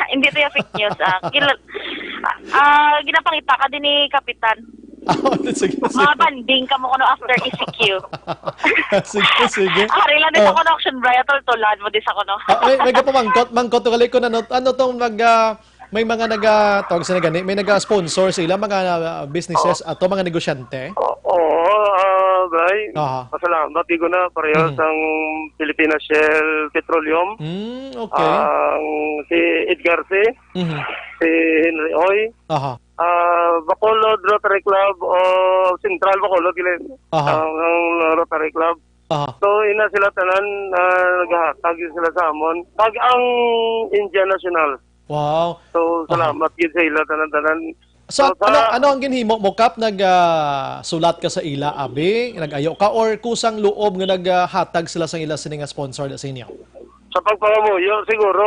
Hindi to yung fake news, ah. Kil-, ah, ginapangita ka din ni Kapitan. Ah, sige, sige. Mga banding ka mo kuno after E C Q. Sige, sige. Ari lang din sa Oh. kuno, Action Brian, tultulan mo din sa kuno. Ah, may, may kapamangkot, mangkot ko gali kung ano, ano tong nag, ah, may mga naga-, tawag sa gani, may naga-sponsor sila, mga, ah, businesses Oh. ato, mga negosyante? O-, oo, ah, Bray. Aha. Pasalamat, di ko na, pareho Mm. sang Pilipinas Shell Petroleum. Mm, okay. Ang si Edgar C, Mhm. si Henry Oy, Aha. ah, Bacolod Rotary Club o Central Bacolod, gilid. Aha. Ang, ang Rotary Club. Aha. So, ina sila tanan, ah, naghatag yun sila sa amon. Kag ang Indian National. Wow. So, Aha. salamat gid sa ila tanan-tanan. So, So, sa ano, ano ang ginhimo mo, Kap? Nag, ah, sulat ka sa ila, abi? Nag-ayo ka? Or kusang loob nga naghatag sila sa ila sini nga sponsor sa inyo? Sa pagpangamuyo, siguro,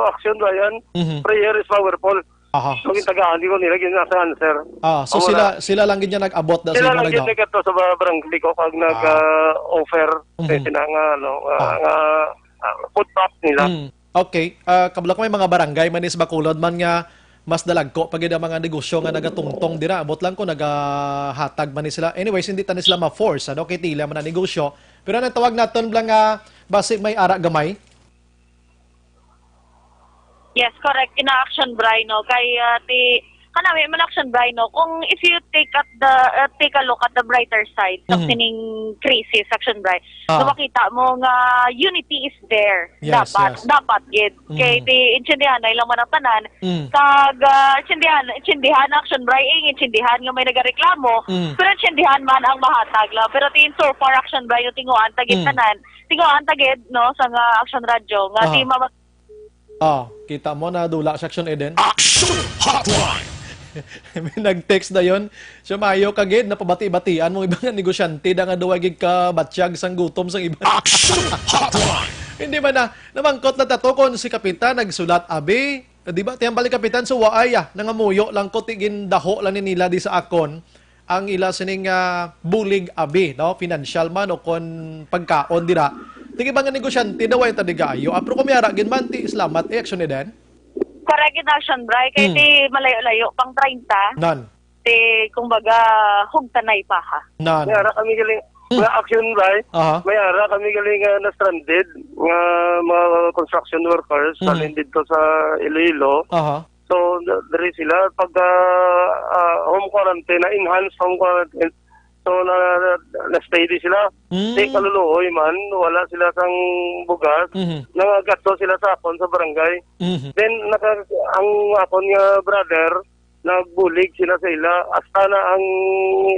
action ba yan? Mhm. Prayer is powerful. Aha. So, gintagaan ko nila, gin-, sa answer. Ah, so Amo sila, na. sila lang gid niya nag-abot da sa Sila imo lang nag-, gid nagkadto sa ba-, barangay ko, kag nag, Ah. ah, offer, Mhm. eh, sila nga, ano, nga, Ah. nga, ah, food pack nila. Mm. Okay. Ah, kabalo ko may mga barangay man is Bacolod man nga mas dalagko pa gid ang mga negosyo nga nagatungtong dira. Abot lang ko nagahatag man ni sila. Anyways, hindi ta ni sila ma-force, ano, kay tila man ang negosyo. Pero ang tawag naton lang nga basi may ara gamay. Yes, correct. Ina-action, Bray, no? Kay, ah, ti, kanami, man action, Bray, no? Kung if you take at the, uh, take a look at the brighter side sa Mhm. sining crisis, action, Bray, Ah. na makita mo nga unity is there. Yes, Dapat, yes. dapat gid. Kay Mhm. ti intindihan na ilang manatanan, Mm. kag, ah, intindihan, intindihan action, Bray, eh, intindihan nga may nagareklamo, Mm. pero intindihan man ang mahatag lang. Pero ti in so far action, Bray, no, tinguan ta gid Mm. tanan, tinguan ta gid, no, sa nga action radyo, nga Ah. ti mama- Oh, kita mo na dula sa Action Eden. Action Hotline! May nag-text na yon. Siya, maayo ka gid, napabati-batian mo iba nga negosyante da nga duwa gid ka batyag sang gutom sang iba. Action Hotline! Hindi man na, namangkot na tato kung si Kapitan nagsulat, abi. Di ba, tiyang balik Kapitan, so waay, ah, nangamuyo lang ko, ti gindaho lang ni nila di sa akon ang ila sining, ah, bulig abi, no? Financial man o kon pagkaon dira. Ti iba nga negosyante daw ay tadigaayo. Ah, pero kung may ara gid man, ti salamat, eh, action ni Dan. Correct in action, Bray. Kay Mm. ti malayo-layo pang treinta. Nan. Ti, kumbaga, hugtanay pa, ha? Nan. May ara kami galing, Mm. nga action, Bray. Aha. May ara kami galing nga na-stranded nga mga construction workers sa Mm. dito sa Iloilo. Aha. So, na-, diri sila pag, ah, ah, home quarantine, na-enhanced home quarantine. So, na, na, na-stay di sila. Mm. Di kaluluoy man, wala sila sang bugas. Mhm. Nangagatso sila sa akon sa barangay. Mhm. Then, naka-, ang akon nga brother, nagbulig sila sa ila. Hasta na ang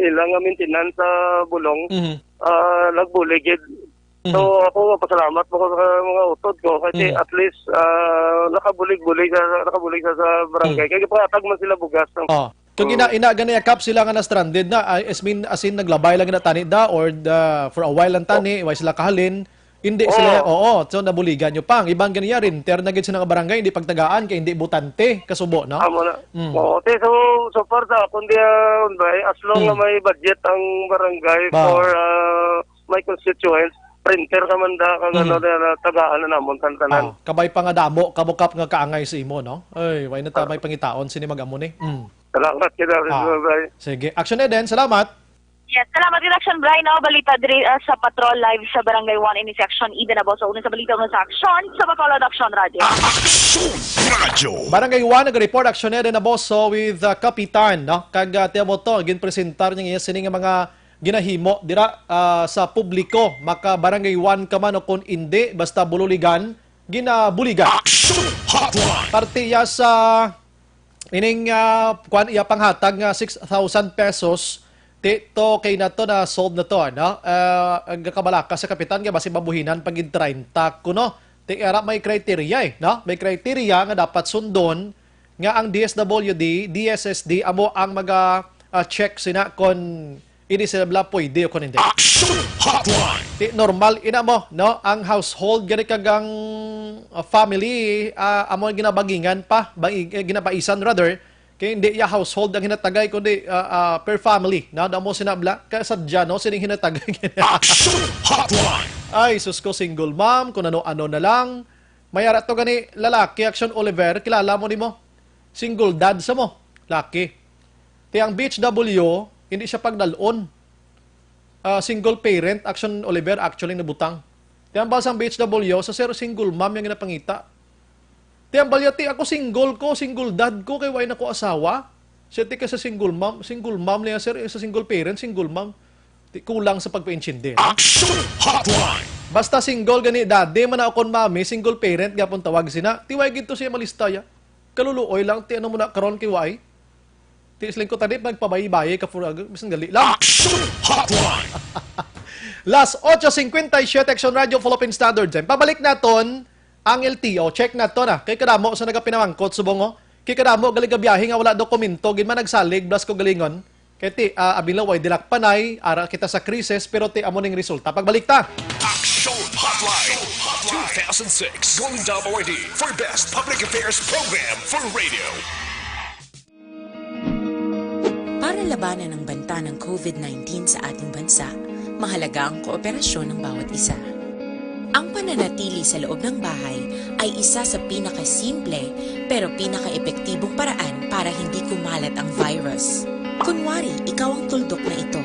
ila nga maintenance sa bulong, Mhm. ah, nagbulig gid. So, Mhm. ako, pasalamat po ko sa mga utod ko kasi Mm. at least, ah, nakabulig-bulig sa, nakabulig sa, sa barangay. Mm. Kaya pangatag man sila bugas ng Oh. Kung Oh. ina, ina gani, Kap, sila nga na-stranded na, I, I mean, as in, naglabay lang na tani da or the, for a while lang tani, way sila kahalin, hindi sila, Oh. oo, so nabuligan nyo pa. Ang iban ganiya, renter na gid sa mga barangay, hindi pagtagaan, kay hindi butante, kasubo, no? Amo na. Mm. Oo, te, so, so far sa akon di, ah, Unday, as long Mm. nga may budget ang barangay Ba. for, ah, my constituents, printer ka man da, kag ano Mhm. na, na, tagaan na namon, tan-, tanan. Oh, kabay pa nga damo, kabukap nga kaangay sa imo, no? Ay, way na ta Ah. may pangitaon, sini mag-amo ni. Mm. Salamat, kay David Ah. Bray. Sige. Action Eden, salamat. Yes, salamat, Action Bray, no? Balita diri, ah, sa Patrol Live sa Barangay One, ini si Action Eden, abo sa una sa balita mo sa Action, sa Bacolod Action Radio. Action Radio. Barangay One, nag-report, Action Eden, abo so with, ah, Kapitan, no? Kag, ah, tiyan mo to, ginpresentar niya sini nga mga ginahimo dira, ah, sa publiko, maka Barangay One ka man o kon indi, basta bululigan, ginabuligan. Action Hotline. Parte iya sa ining, ah, kuan, iya panghatag nga six thousand pesos, ti to kay na to na solve na to, ano? Ah, ang kabalaka sa kapitan nga basi mabuhinan pag treinta kuno. Ti ara may criteria, eh, no? May criteria nga dapat sundon nga ang D S W D, D S S D amo ang maga, ah, check sina kon Hindi sila bala pwede o kung hindi. Action Hotline! Ti normal ina mo, no? Ang household gani kag ang, uh, family, uh, amo ang ginabagingan pa, bang, eh, ginapaisan rather, kay hindi ya household ang hinatagay kundi, uh, uh, per family, no? Damo sina bala, kasadya, no? Sining hinatagay. Action Hotline! Ay, sus ko, single mom, kung ano-ano na lang. May ara to gani lalaki, Action Oliver, kilala mo nimo? Single dad sa mo, laki. Ti ang B H W, hindi siya pagdalon. Ah, single parent, Action Oliver, actually nabutang. Ti ang basang B H W, sa sir single mom yang ginapangita. Ti ang balya, ti ako single ko, single dad ko, kay way na ko asawa. Siya ti ka sa single mom, single mom niya sir, sa single parent, single mom. Ti kulang sa pagpaintindi, no? Action Hotline! Basta single gani daddy, man ako kon mommy, single parent, gapon tawag sina. Ti way gid to siya malista ya. Kaluluoy lang, ti ano mo na karon kay way. Ti siling ko tadi, nagpabayi-bayi ka for, bisan gali lang. Action Hotline! Las ocho cincuenta y siete, Action Radio, Philippine Standard Time. Pabalik naton ang L T O. Check nato na. Kay kadamo sa nagapinamangkot, subong, oh. Kay kadamo, gali gabiyahe nga wala dokumento, gid man nagsalig, blas ko galingon. Kay ti, ah, abi lang, way dilak panay, ara kita sa krisis, pero ti amo ning resulta. Pagbalik ta. Action Hotline, two thousand six Golden Dome Awardee for Best Public Affairs Program for Radio. Para labanan ang banta ng COVID nineteen sa ating bansa, mahalaga ang kooperasyon ng bawat isa. Ang pananatili sa loob ng bahay ay isa sa pinakasimple pero pinakaepektibong paraan para hindi kumalat ang virus. Kunwari, ikaw ang tuldok na ito.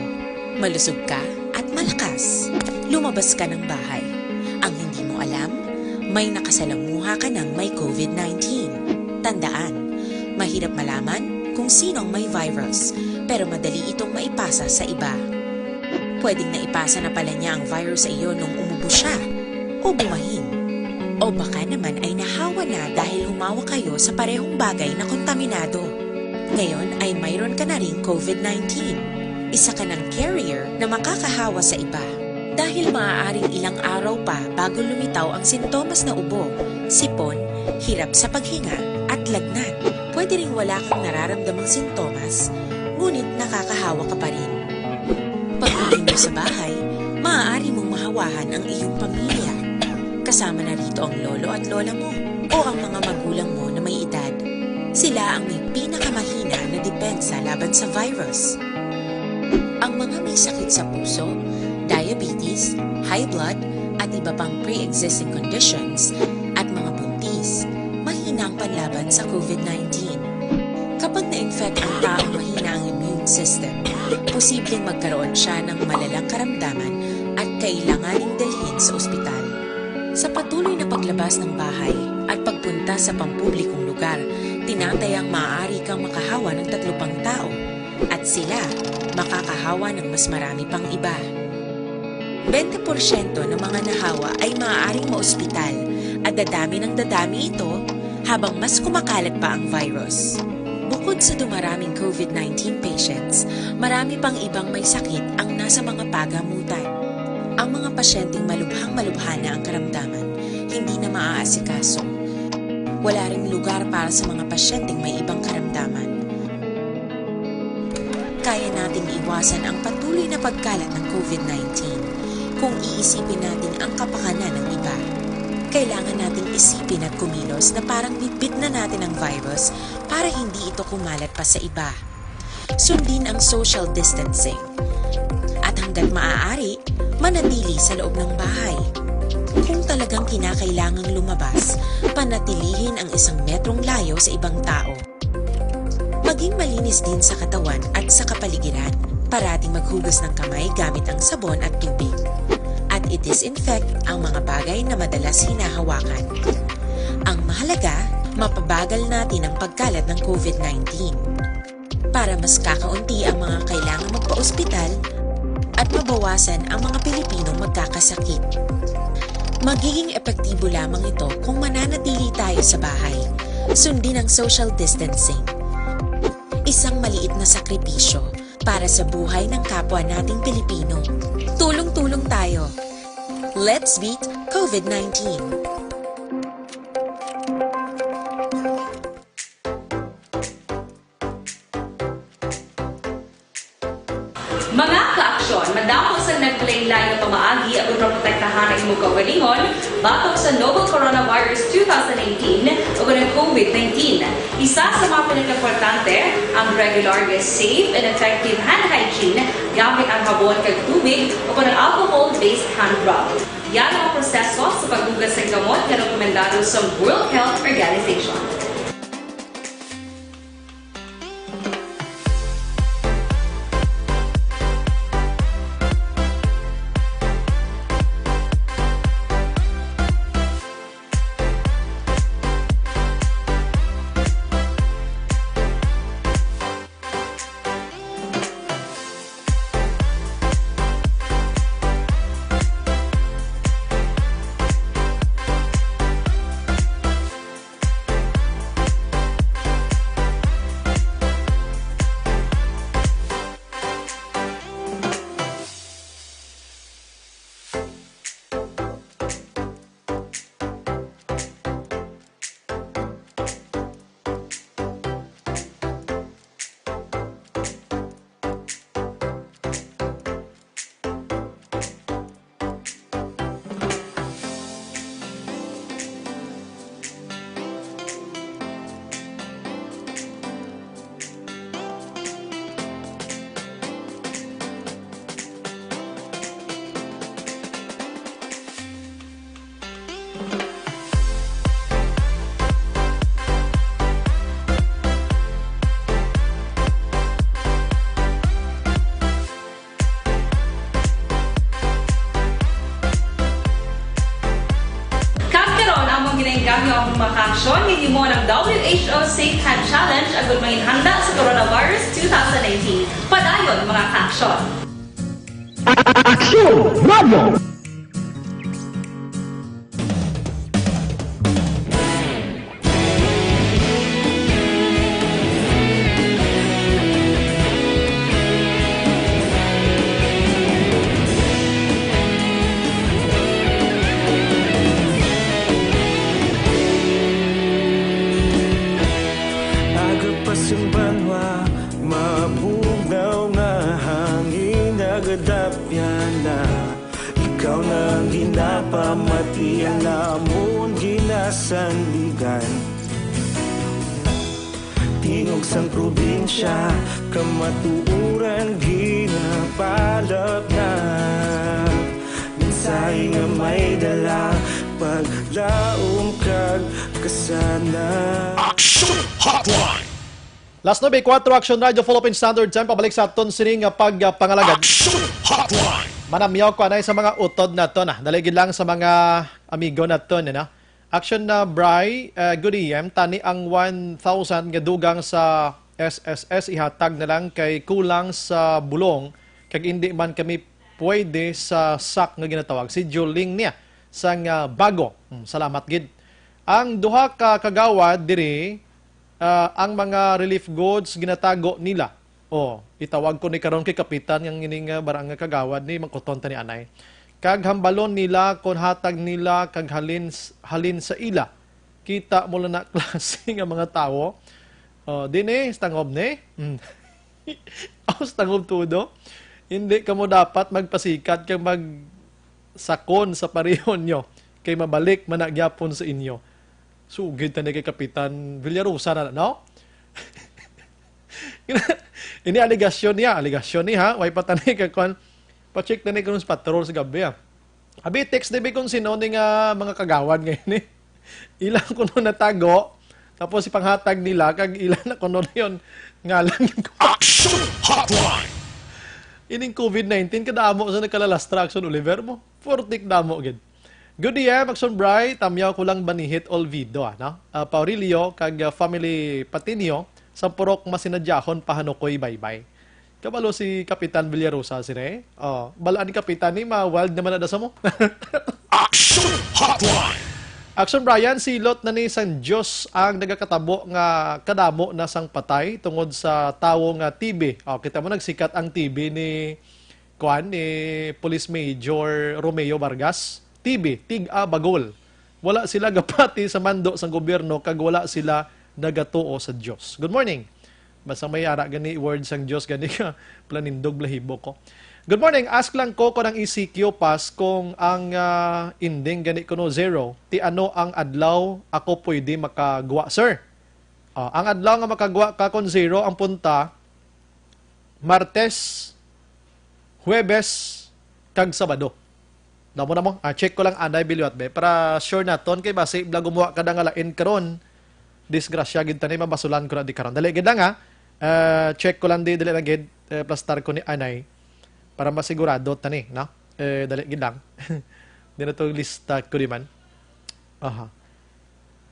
Malusog ka at malakas. Lumabas ka ng bahay. Ang hindi mo alam, may nakasalamuha ka ng may COVID nineteen. Tandaan, mahirap malaman kung sino ang may virus, pero madali itong maipasa sa iba. Pwedeng naipasa na pala niya ang virus sa iyo nung umubo siya o bumahin. O baka naman ay nahawa na dahil humawak kayo sa parehong bagay na kontaminado. Ngayon ay mayroon ka na ring COVID nineteen. Isa ka ng carrier na makakahawa sa iba. Dahil maaaring ilang araw pa bago lumitaw ang sintomas na ubo, sipon, hirap sa paghinga, at lagnat. Pwede ring wala kang nararamdamang sintomas, ngunit nakakahawa ka pa rin. Pag-uwi mo sa bahay, maaari mong mahawahan ang iyong pamilya. Kasama na rito ang lolo at lola mo o ang mga magulang mo na may edad. Sila ang may pinakamahina na depensa laban sa virus. Ang mga may sakit sa puso, diabetes, high blood, at iba pang pre-existing conditions, at mga buntis, mahina ang panlaban sa COVID nineteen. Kapag na-infect ang taong mahina ang immune system, posibleng magkaroon siya ng malalang karamdaman at kailanganing dalhin sa ospital. Sa patuloy na paglabas ng bahay at pagpunta sa pampublikong lugar, tinatayang maaari kang makahawa ng tatlo pang tao at sila makakahawa ng mas marami pang iba. Bente porsyento ng mga nahawa ay maaaring maospital at dadami ng dadami ito habang mas kumakalat pa ang virus. Bukod sa dumaraming COVID nineteen patients, marami pang ibang may sakit ang nasa mga pagamutan. Ang mga pasyenteng malubhang-malubha na ang karamdaman, hindi na maaasikaso. Wala ring lugar para sa mga pasyenteng may ibang karamdaman. Kaya nating iwasan ang patuloy na pagkalat ng COVID nineteen kung iisipin natin ang kapakanan ng iba. Kailangan nating isipin at kumilos na parang bitbit na natin ang virus para hindi ito kumalat pa sa iba. Sundin ang social distancing. At hanggat maaari, manatili sa loob ng bahay. Kung talagang kinakailangang lumabas, panatilihin ang isang metrong layo sa ibang tao. Maging malinis din sa katawan at sa kapaligiran. Parating maghugas ng kamay gamit ang sabon at tubig. At i-disinfect ang mga bagay na madalas hinahawakan. Ang mahalaga, mapabagal natin ang pagkalat ng COVID nineteen. Para mas kakaunti ang mga kailangang magpaospital at mabawasan ang mga Pilipinong magkakasakit. Magiging epektibo lamang ito kung mananatili tayo sa bahay, sundin ang social distancing. Isang maliit na sakripisyo para sa buhay ng kapwa nating Pilipino. Tulong-tulong tayo. Let's beat COVID nineteen. Mga Damo sa naglain-lain nga pamaagi aron maprotektahan ang imong kaugalingon batok sa novel coronavirus two thousand nineteen o kanang COVID nineteen. Isa sa mga pinakaimportante ang regular nga safe and effective hand hygiene gamit ang habon kag tubig o kanang alcohol-based hand rub. Yan ang proseso sa paghugas sa kamot nga rekomendado sa World Health Organization. Kag karon, among ginainggam nga among mga kaaksyon nga himo ang W H O Safe Hand Challenge agud manginhanda sa coronavirus two thousand nineteen. Padayon, mga kaaksyon. Aksyon Radio! Aga pa sing banwa, mabugnaw nga hangin nagadapyan na. Ikaw na ang ginapamati, ang amon ginasandigan. Tingog sang probinsya, kamatuoran ginapalapnap. Mensahe nga may dala, paglaom kag kasana. Action Hotline! Las nuebe y kuatro, Action Radio, Philippine Standard Time. Pabalik sa aton sini nga pagpangalagad. Action Hotline! Manamyaw ko anay sa mga utod naton, ah. Dali gid lang sa mga amigo naton, eh, no? Action na, Bri, eh, good A M. Tani ang one thousand nga dugang sa S S S ihatag na lang kay kulang sa bulong kag indi man kami pwede sa sak nga ginatawag. Si Joling niya sang, ah, Bago. Hmm, salamat gid. Ang duha ka kagawad diri, ah, ang mga relief goods ginatago nila. Oh, itawag ko ni karon kay kapitan nga ining, ah, barangay kagawad ni mangkuton ta ni anay. Kag hambalon nila kon hatag nila kag halin s-, halin sa ila. Kita mo lang na klase nga mga tawo. Oh, dini, sa tangob ni. Mm. Aw, sa tangob tudo. Hindi kamo dapat magpasikat kag magsakon sa parehon nyo. Kay mabalik man na gyapon sa inyo. Sugid tani kay Kapitan Villarosa na, no? Ini aligasyon niya, aligasyon ni ha. Way pa tani ka kwan. Pa-check tani kung sa patrol sa gabi, ah. Abi, text dibi kung sino ni nga mga kagawad ngayon, eh. Ila kuno natago, tapos ipanghatag nila, kag ila na kuno na yun. Ngalan ko. Action Hotline! Ining COVID nineteen, kadamo sa nagkalalastra, Action Oliver mo. Purtik damo, gid. Good day, Action Bri. Tamyaw ko lang Banihit Olvido, ah, no? Ah, Paurilio, kag, ah, family Patinio, sa Purok Masinadyahon, Pahanukoy, Baybay. Kabalo si Kapitan Villarosa, sire? Oh, balaan ni Kapitan ni, ma-wild naman na da sa mo. Action Hotline! Action, Brian, silot na ni sang Dios ang nagakatabo nga kadamo na sang patay tungod sa tawo nga T B. Oh, kita mo, nagsikat ang T B ni, kuan, ni Police Major Romeo Vargas. T B, tig-a bagol. Wala sila gapati sa mando sang gobyerno kag wala sila nagatuo sa Dios. Good morning. Basta may ara gani word sang Dios gani ka, planindog balahibo ko. Good morning. Ask lang ko kung ang E C Q pass kung ang, ah, ending gani kuno zero, ti ano ang adlaw ako pwede makagwa, sir? Ah, ang adlaw nga makagwa ka kon zero ang punta, Martes, Huwebes, kag Sabado. Namo, namo. Ah, check ko lang anay, Bilyot, be. Para sure naton kay basi bala gumuha ka na nga lain karon. Disgrasya gid tani, mabasulan ko na di karon. Dali gid lang, ha. Ah, check ko lang di, dali lang gid. Eh, plastar ko ni anay. Para masigurado tani, no? Eh, dali gid lang. Di na to lista ko di man. Aha.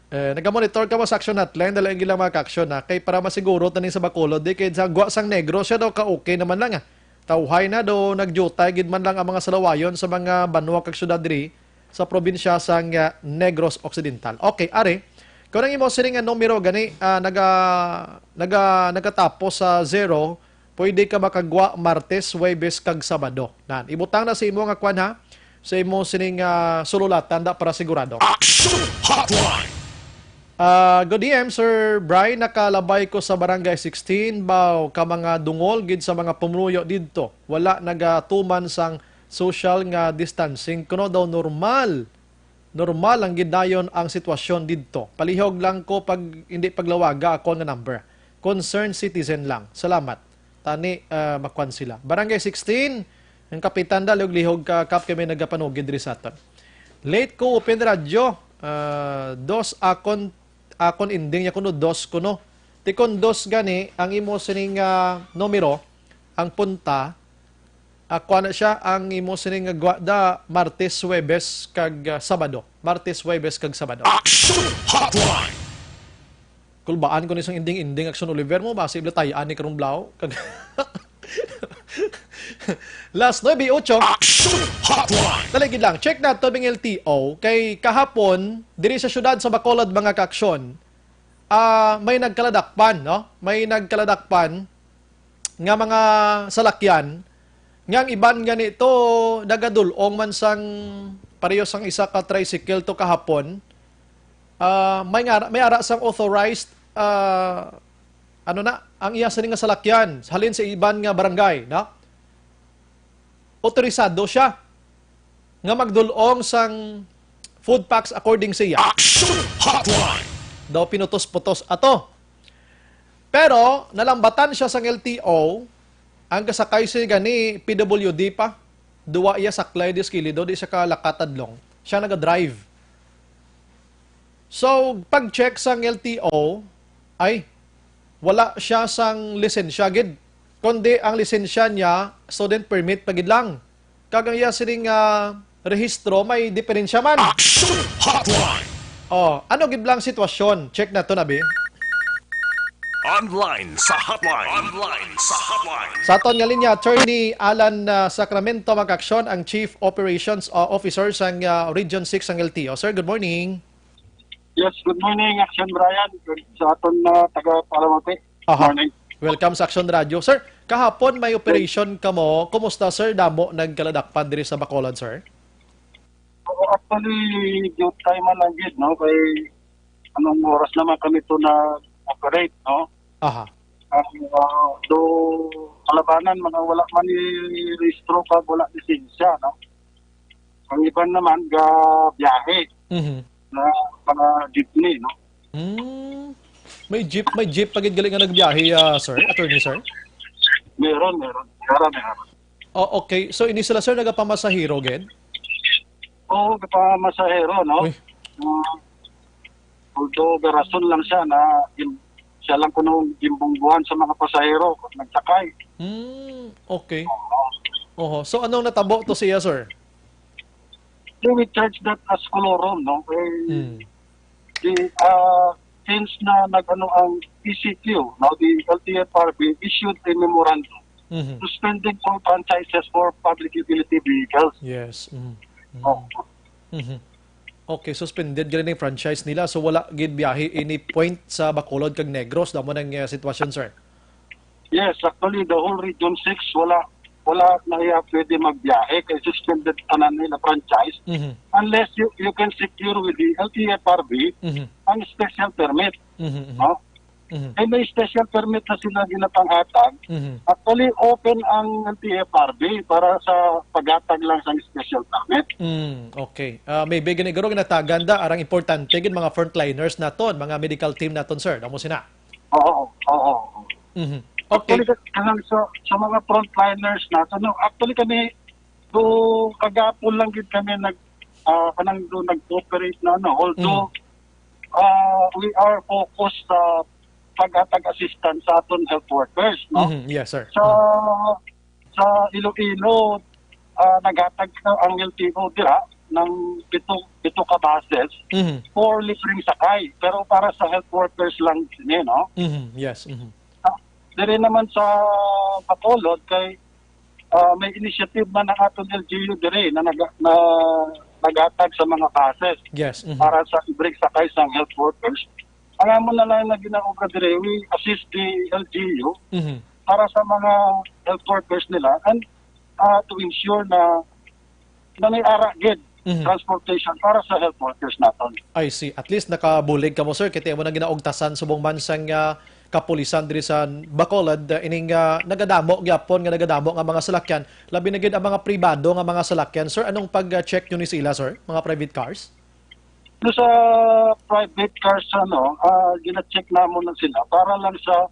Eh, nagamonitor ka mo sa Action Hotline, dali ang ilang mga ka-action, ha. Kay para masiguro tani sa Bacolod, di kay sa gwa sang Negros siya daw ka okay naman lang, ah. Tawhay na do nagjutay gid man lang ang mga salawayon sa mga banwa kag syudad diri sa probinsya sang, ah, Negros Occidental. Okay, ari. Kung ang imo sining nga numero gani, ah, naga, naga, nagatapos sa zero, pwede ka makagwa Martes, Huwebes, kag Sabado. Nan, ibutang na sa imo nga kwan, ha, sa imo sining, ah, sululatan da para sigurado. Action Hotline! Ah, good A M, Sir Brian. Nakalabay ko sa Barangay sixteen, baw ka mga dungol gid sa mga pumuyo didto. Wala nagatuman sang social nga distancing. Kuno daw normal. Normal lang gid dayon ang sitwasyon didto. Palihog lang ko pag hindi paglawaga ako nga number. Concerned citizen lang. Salamat. Tani, ah, makwan sila. Barangay sixteen, ang kapitan da, lihog-lihog ka, Kap, kay may nagapanugid diri sa aton. Late ko open radyo. Ah, dos akon, akon ending niya kuno, dos kuno. Ti kon dos gani, ang imo sining, ah, numero, ang punta, ah, kuha na siya, ang imo sining gwa da, Martes, Huwebes, kag, ah, Sabado. Martes, Huwebes, kag Sabado. Action Hotline! Kulbaan ko ni sang ending-ending, Action Oliver mo, basi bala tay-an ni karong blaw. Kag last, nuebe ocho. Action Hotline! Dali gid lang, check nato bing L T O. Kay kahapon, diri sa siyudad sa Bacolod, mga ka-aksyon, ah, may nagkaladakpan, no? May nagkaladakpan nga mga salakyan, nga ang iban gani to nagadul-ong man sang pareho sang isa ka tricycle to kahapon. Ah, may nga, may ara sang authorized, ah, ano na, ang iya sini nga salakyan, halin sa iban nga barangay, no? Otorisado siya nga magdul-ong sang food packs according sa iya. Action Hotline! Daw pinutos-putos ato. Pero nalambatan siya sang L T O, ang kasakay siya gani P W D pa. Duwa iya saklay, diskilido, di siya kalakat adlong. Siya naga-drive. So, pag-check sang L T O, ay, wala siya sang lisensya gid. Kundi ang lisensya niya, student permit pa gid lang. Kag ang iya sining, ah, rehistro, may diferensya man. Action Hotline! Oh, ano gid lang sitwasyon? Check nato, abi. Online sa hotline. Online sa hotline. Sa aton nga linya, Attorney Alan, ah, Sacramento, mag-aksyon ang Chief Operations, ah, Officer sang, ah, Region six sang L T O. Sir, good morning. Yes, good morning, Action Brian. Sa aton na taga Palamati. Aha. Morning. Welcome sa Action Radio. Sir, kahapon may operation kamo. Kumusta, sir? Damo nagkaladakpan diri sa Bacolod, sir? Oo, actually, due time man lang gid, no? Kay anong oras naman kami to na-operate, no? Aha. Ang, ah, do kalabanan, mga wala man ni rehistro kag wala lisensya, no? Ang iban naman, ga biyahe Mhm. na mga jeepney, no? Hmm. May jeep, may jeep pa gid gali nga nagbiyahe, ah, sir, attorney, sir? Meron, meron. Meron, meron. Oh, okay. So, ini sila, sir, nagapamasahero gid? Oo, nagapamasahero, no? Uy. Ah, although, may rason lang siya na gin-, siya lang kuno gimbungguhan sa mga pasahero, nagsakay. Hmm, okay. Oo. Oho. So, anong natabo to siya, sir? They will charge that as colorum, no? Eh, Hmm. the, ah, since na nag-ano ang E C Q, no, the L T F R B issued a memorandum Mhm. suspending all franchises for public utility vehicles. Yes. Mhm. Mhm. Oh. Mhm. Okay, suspended gani ang franchise nila. So, wala gid biyahe any point sa Bacolod kag Negros. Damo nang, eh, sitwasyon, sir. Yes, actually, the whole Region six, wala, wala na iya pwede magbiyahe kay suspended tanan nila franchise Mhm. unless you, you can secure with the L T F R B Mhm. ang special permit. Mhm, mhm. No? Mhm. Eh, may special permit na sila ginapanghatag. Mhm. Actually, open ang L T F R B para sa paghatag lang sa special permit. Mm, okay. Ah, maybe gani guro ginatagan da arang importante gid mga frontliners naton, mga medical team naton, sir. Amo sina. Oo, oo. Mhm. Okay. Actually, kanang sa, sa mga frontliners naton, no? Actually, kami, do, kagapon lang gid kami nag, ah, kanang do nag-cooperate na, no? Although, Mm. ah, we are focused sa paghatag assistance sa aton health workers, no? Mhm. Yes, sir. Sa, Mm. sa Iloilo, ah, naghatag na ang L T O dira ng pito, pito ka buses Mhm. for libreng sakay. Pero para sa health workers lang sini, no? Mhm. Yes. Mhm. Ah, diri naman sa Bacolod, kay, ah, may initiative man ang aton L G U diri na naga-, na naghatag sa mga buses Yes. Mhm. para sa libreng sakay sa health workers. Ang amo na lang na ginaobra diri, we assist the L G U Mhm. para sa mga health workers nila and, ah, to ensure na, na may ara gid Mhm. transportation para sa health workers naton. I see. At least nakabulig kamo, sir, kay ti amo nang ginaugtasan subong man sang, ah, kapulisan diri sa Bacolod, ah, ining, ah, nagadamo gyapon nga nagadamo nga mga salakyan, labi na gid ang mga pribado nga mga salakyan. Sir, anong pag-check nyo ni sila, sir? Mga private cars? No, sa private cars, ano, ah, gina-check namon na sila para lang sa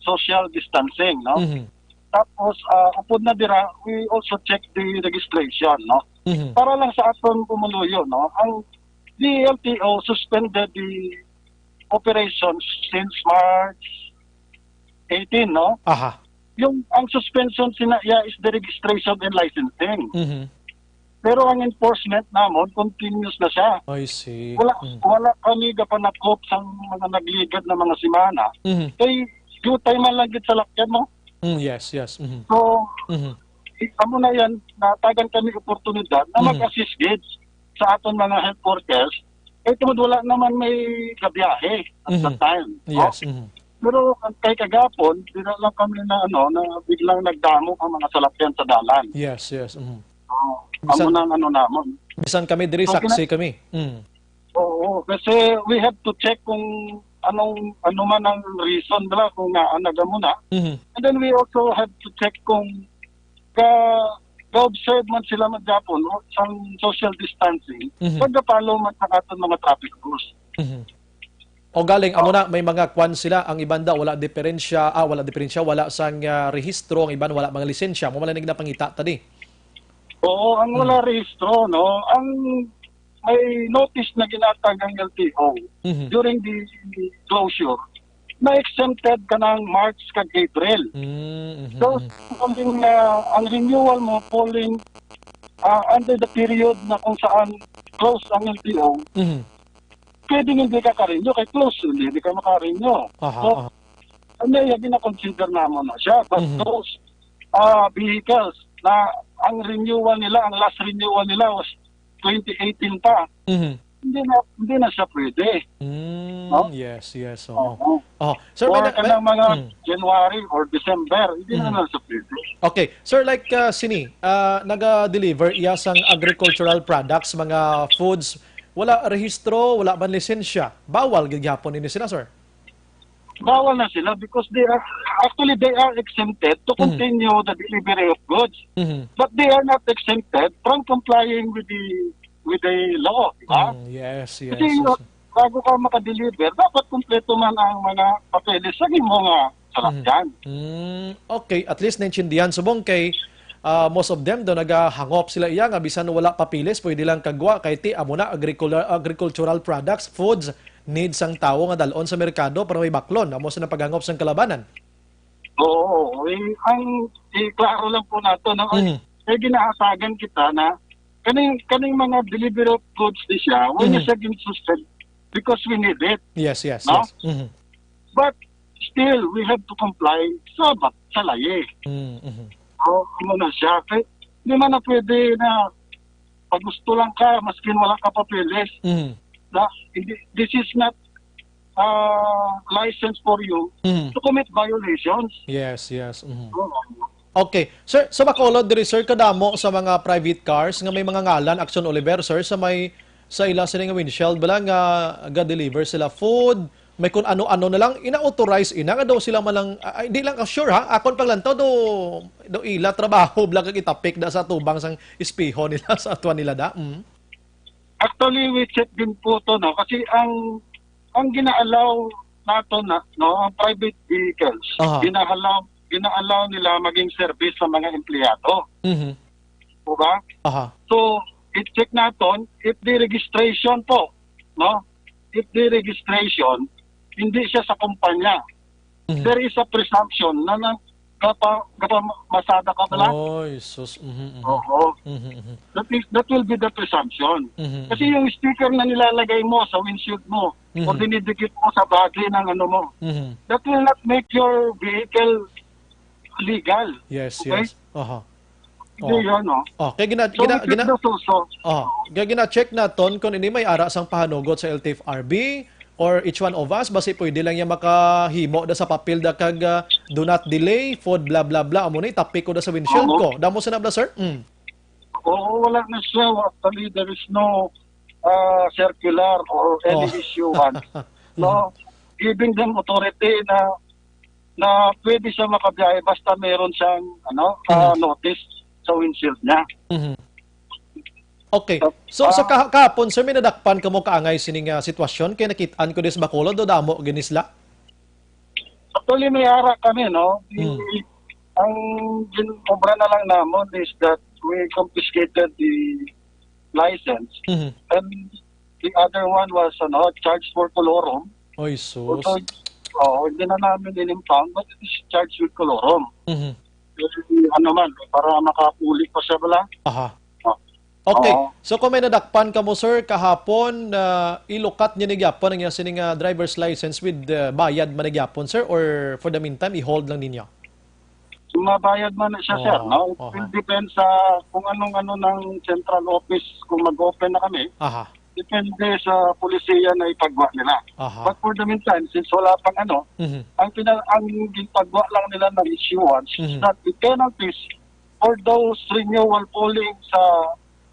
social distancing, no? Mhm. Tapos, ah, upod na dira, we also check the registration, no? Mhm. Para lang sa aton pumuluyo, no? Ang D L T O suspended the operations since March eighteen, no? Aha. Yung, ang suspension sina iya is the registration and licensing. Mhm. Pero ang enforcement namon, continuous na siya. I see. Wala, Mm. wala kami gapanakop sang mga nagligad na mga semana. Mhm. Kay, dutay man lang gid sa lakyan mo. Mm, yes, yes. Mhm. So, Mhm. i-, amo na yan, natagan kami oportunidad na Mhm. mag-assist gid sa aton mga health workers. Kay tungod wala naman may gabiyahe at that Mhm. time, no? Yes. Mhm. Pero ang kay kagapon, dira lang kami na, ano, na biglang nagdamo ang mga salakyan sa dalan. Yes, yes. Mhm. Oo. Bisan Amo na ang ano namon. Bisan kami diri, So, saksi gina- kami. Mm. Oo, kasi we have to check kung anong, ano man ang reason nila kung nga nagamo na. Mhm. And then we also have to check kung ka, ka-observe man sila maghapon o sang social distancing, Mhm. pagka-follow man sa aton mga traffic rules. Mhm. O galing, amo Oh. na, may mga kwan sila, ang iban daw wala diferensya, ah, wala diferensya, wala sang, ah, rehistro, ang iban wala mga lisensya, mo man lang ginapangita ta di. Oo, ang wala Hmm. rehistro, no? Ang may notice na ginatag ang L T O Mhm. during the closure, na exempted ka ng March kag April. Mm, mhm, So, mhm. Ang, ah, ang renewal mo falling, ah, under the period na kung saan close ang L T O, Mhm. pwedeng hindi ka ka-renew, kay close, hindi, hindi ka maka-renew. Aha, So, aha. Ano, yung gina-consider namon na siya. But Mhm. those, ah, vehicles na ang renewal nila, ang last renewal nila was twenty eighteen pa, Mhm. hindi na, hindi na siya pwede. Mm, No? yes, yes, oo. Oo. Oh, sir, may Or na-, may kanang mga Mm. January or December, hindi na Mhm. na siya pwede. Okay. Sir, like, ah, sini, ah, naga-deliver iya sang agricultural products, mga foods, wala rehistro, wala man lisensya. Bawal gid gyapon ini sila, sir? Bawal na sila because they are, actually, they are exempted to Mhm. continue the delivery of goods. Mhm. But they are not exempted from complying with the, with the law, di ba? Mm, yes, yes, Kasi, yes. uh, bago ka makadeliver, dapat kompleto man ang mga papeles sa imo nga salakyan. Mhm. Mm, okay, at least naintindihan. Subong kay, ah, most of them daw nagahangop sila iya nga bisan wala papeles, pwede lang kagwa kay ti amo na agricul-, agricultural products, foods, need sang tawo nga dal-on sa merkado para may baklon, amo sa napaghangop sang kalabanan. Oo, eh, ang, eh, klaro lang po nato, no? Mhm. Kay ginaasagan kita na kaning, kaning mga delivery of goods ni siya, wala Mhm. siya ginsusted because we need it. Yes, yes, No? yes. Mhm. But still, we have to comply sa bat-, sa laye. Mm, mhm. O, ano na siya? Kay, di man na pwede na pag gusto lang ka, maskin wala ka papeles, Mhm. na, hindi, this is not, ah, license for you Mhm. to commit violations. Yes, yes. Mhm. Oo. Okay. Sir, sa Bacolod diri, sir, kadamo sa mga private cars nga may mga ngalan, Action Oliver, sir, sa may, sa ila sini nga windshield, bala nga ga-deliver sila food, May kun ano-ano na lang, ina-authorize ina nga daw sila man lang, ah, ay, di lang ka sure ha, akon paglantaw do, do ila trabaho bala kag itapik da sa tubang sang espeho nila sa atwan nila da. Mm. Actually, we check din po to, no? Kasi ang ang gina-allow nato na, no, ang private vehicles, Aha. gina-allow, gina-allow nila maging service sa mga empleyado. Mhm. Po ba? Aha. So, i-check naton if the registration po, no? If the registration, hindi siya sa kumpanya. Mhm. There is a presumption na, na gapa, gapa masada ka pala. Oy, sus. Mhm, mhm. Oo. Mhm, mhm. That is, that will be the presumption. Mhm, Kasi mhm. Yung sticker na nilalagay mo sa windshield mo o Mhm. dinidikit mo sa body ng ano mo, Mhm. that will not make your vehicle legal. Yes, Okay? yes. Aha. Hindi Oh. yun, no? Oh, kay gina, So, gina, we keep gina, the suso. oh, kay gina-check naton kung ini may ara sang pahanugot sa L T F R B or each one of us, basi pwede lang niya makahimo da sa papel da kag, ah, "Do not delay, food blah blah blah." Amo na, itapik ko da sa windshield Oo. ko. Damo sa na bla, sir? Mm. Oo, wala na siya. Actually, there is no uh, circular or any Oh. issuance. No? Giving them authority na na pwede siya makabiyahe basta meron siyang ano, uh, Mhm. notice sa windshield niya. Mhm. Okay. So, so Ah. kah- kahapon, sir, may nadakpan kamo kaangay sining, ah, sitwasyon kay nakit-an ko dis Bacolod do damo gini sila? Actually, may ara kami, no? Di, Hmm. Ang ginobra na lang namon is that we confiscated the license Mhm. and the other one was ano, charged for colorum. Oy, sus. Although, oh, hindi na namin in-impound, but it is charged with colorum. Mhm. Ano man, para makapuli pa siya bala. Aha. Oh. Okay. Oo. So kung may nadakpan kamo, sir, kahapon, ah, ilukat niya ni gyapon ang iya sining, ah, driver's license with, ah, bayad man ni gyapon, sir, or for the meantime i-hold lang ninyo? Mabayad man na siya, Oo, sir, no? It oo. Will depend sa kung anong ano ng central office, kung mag-open na kami. Aha. Depende sa polisiya na ipagwa nila. Aha. But for the meantime, since wala pang ano, Mhm. ang pina ang gipagwa lang nila ng issuance is Mhm. that the penalties for those renewal falling sa